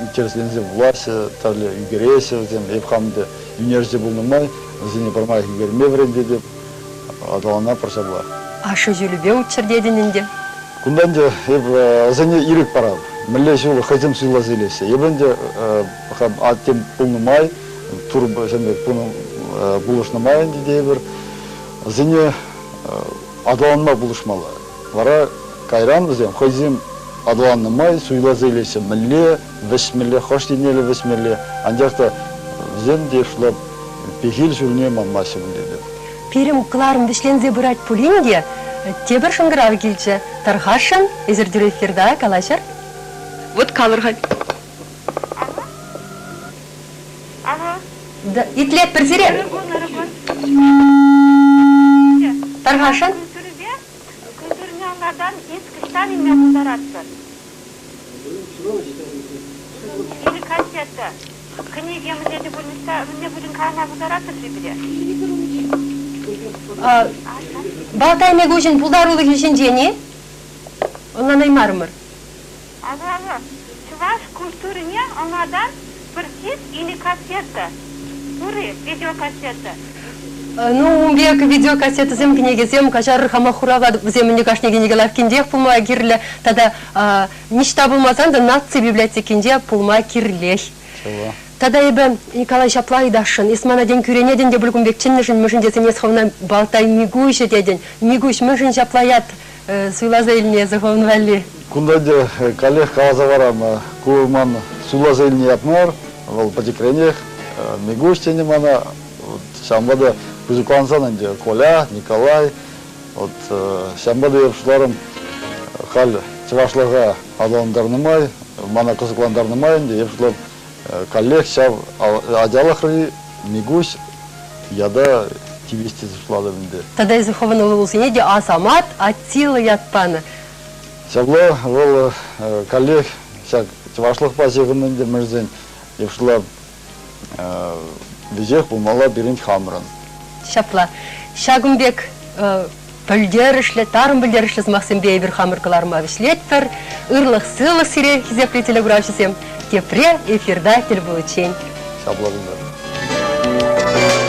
интересленсе вулаҫҫӗ, тӗрлӗ ӳкереҫҫӗ вӗсем. Эп хам та ӳнерҫӗ пулнӑ май вӗсене пӗрмаях ӳкерме вӗрентетӗп, аталанатпӑр ҫапла. Ашшӗ ҫулӗпе утчӑр тетӗн ӗнтӗ. Кунта ӗнтӗ эп вӗсене ирӗк парап. Мӗнле ҫул хӑйсем суйласа илеҫҫӗ. Эп ӗнтӗ аттем пулнӑ май, тур пек пулӑшнӑ май ӗнтӗ тейӗпӗр, вӗсене аталанма пулӑшмалла. Вара кайран вӗсем хӑйсем аталаннӑ май суйласа илеҫҫӗ, мӗнле вӗҫмелле, хӑш еннелле вӗҫмелле. Анчах та вӗсем те шутлап пехил ҫулне манмаҫҫӗ пуль тетӗп. Пирӗн кӑларӑм вӗҫленсе пырать пулин те, тепӗр шӑнкӑрав килчӗ. Тархасшӑн, эсир тӳрӗ эфирта калаҫӑр. Вот калӑр-ха. Ага. Да, итлетпӗр сире. Ырӑ кун, ырӑ кун. Тархасшӑн. Культурипе культурине ӑнлантан эс кӑҫтан илме пултаратпӑр? Или кассета. Кӗнеке мӗнле те пулин мӗнле пулин калама пултаратӑр-ши пире? Балтай Микуҫӑн пултарулӑхӗ ҫинчен-и? Ӑнланаймарӑмӑр. Ага, чӑваш культурине ӑнлатан пӗр тип или кассета. Пур-и видеокассета? Ну, ун пек видеокассетӑсем, кӗнекесем каҫарӑр хама хуравлатӑп. Вӗсем ӗнтӗ кашни кӗнеке лавккинчех пулма кирлӗ. Тата ниҫта пулмасан та наци библиотекинче пулма кирлех. Тата эпӗ, Николай, ҫапла ыйтасшӑн. Эс мана тен кӳренетӗн те пуль кун пек чӗннӗшӗн, мӗншӗн тесен эс хӑвна Балтай Микуҫӗ тетӗн. Микуҫ, мӗншӗн ҫапла ят суйласа илнӗ эсӗ хӑвӑн валли? Кунта те каллех каласа парам. Ку ман суйласа илнӗ ят мар. Вӑл пӗчӗкренех Микуҫ тенӗ мана. Ҫавӑнпа та пысӑклансан ӗнтӗ Коля, Николай. Вот ҫавӑнпа та эп шутларӑм, халь чӑвашлӑха аталантарнӑ май, мана кӑсӑклантарнӑ май ӗнтӗ эп шутлап, каллех ҫав ачалӑхри Микуҫ ята тивӗҫ тесе шутлатӑп ӗнтӗ. Тата эсӗ хӑвӑн ывӑлусене те Асамат, Аттила ят панӑ. Ҫапла вӑл каллех ҫак чӑвашлӑхпа ҫыхӑннӑ ӗнтӗ мӗншӗн эп шутлап, веҫех пулмалла пирӗн хамӑрӑн. Ҫапла. Ҫакӑн пек пӗлтерӗшлӗ, тарӑн пӗлтерӗшлӗ сӑмахсемпе эпир хамӑр кӑларӑма вӗҫлетпӗр. Ырлӑх-сывлӑх сире, хисеплӗ телекуравҫӑсем. Тепре эфирта тӗл пуличчен. Ҫапла пултӑр.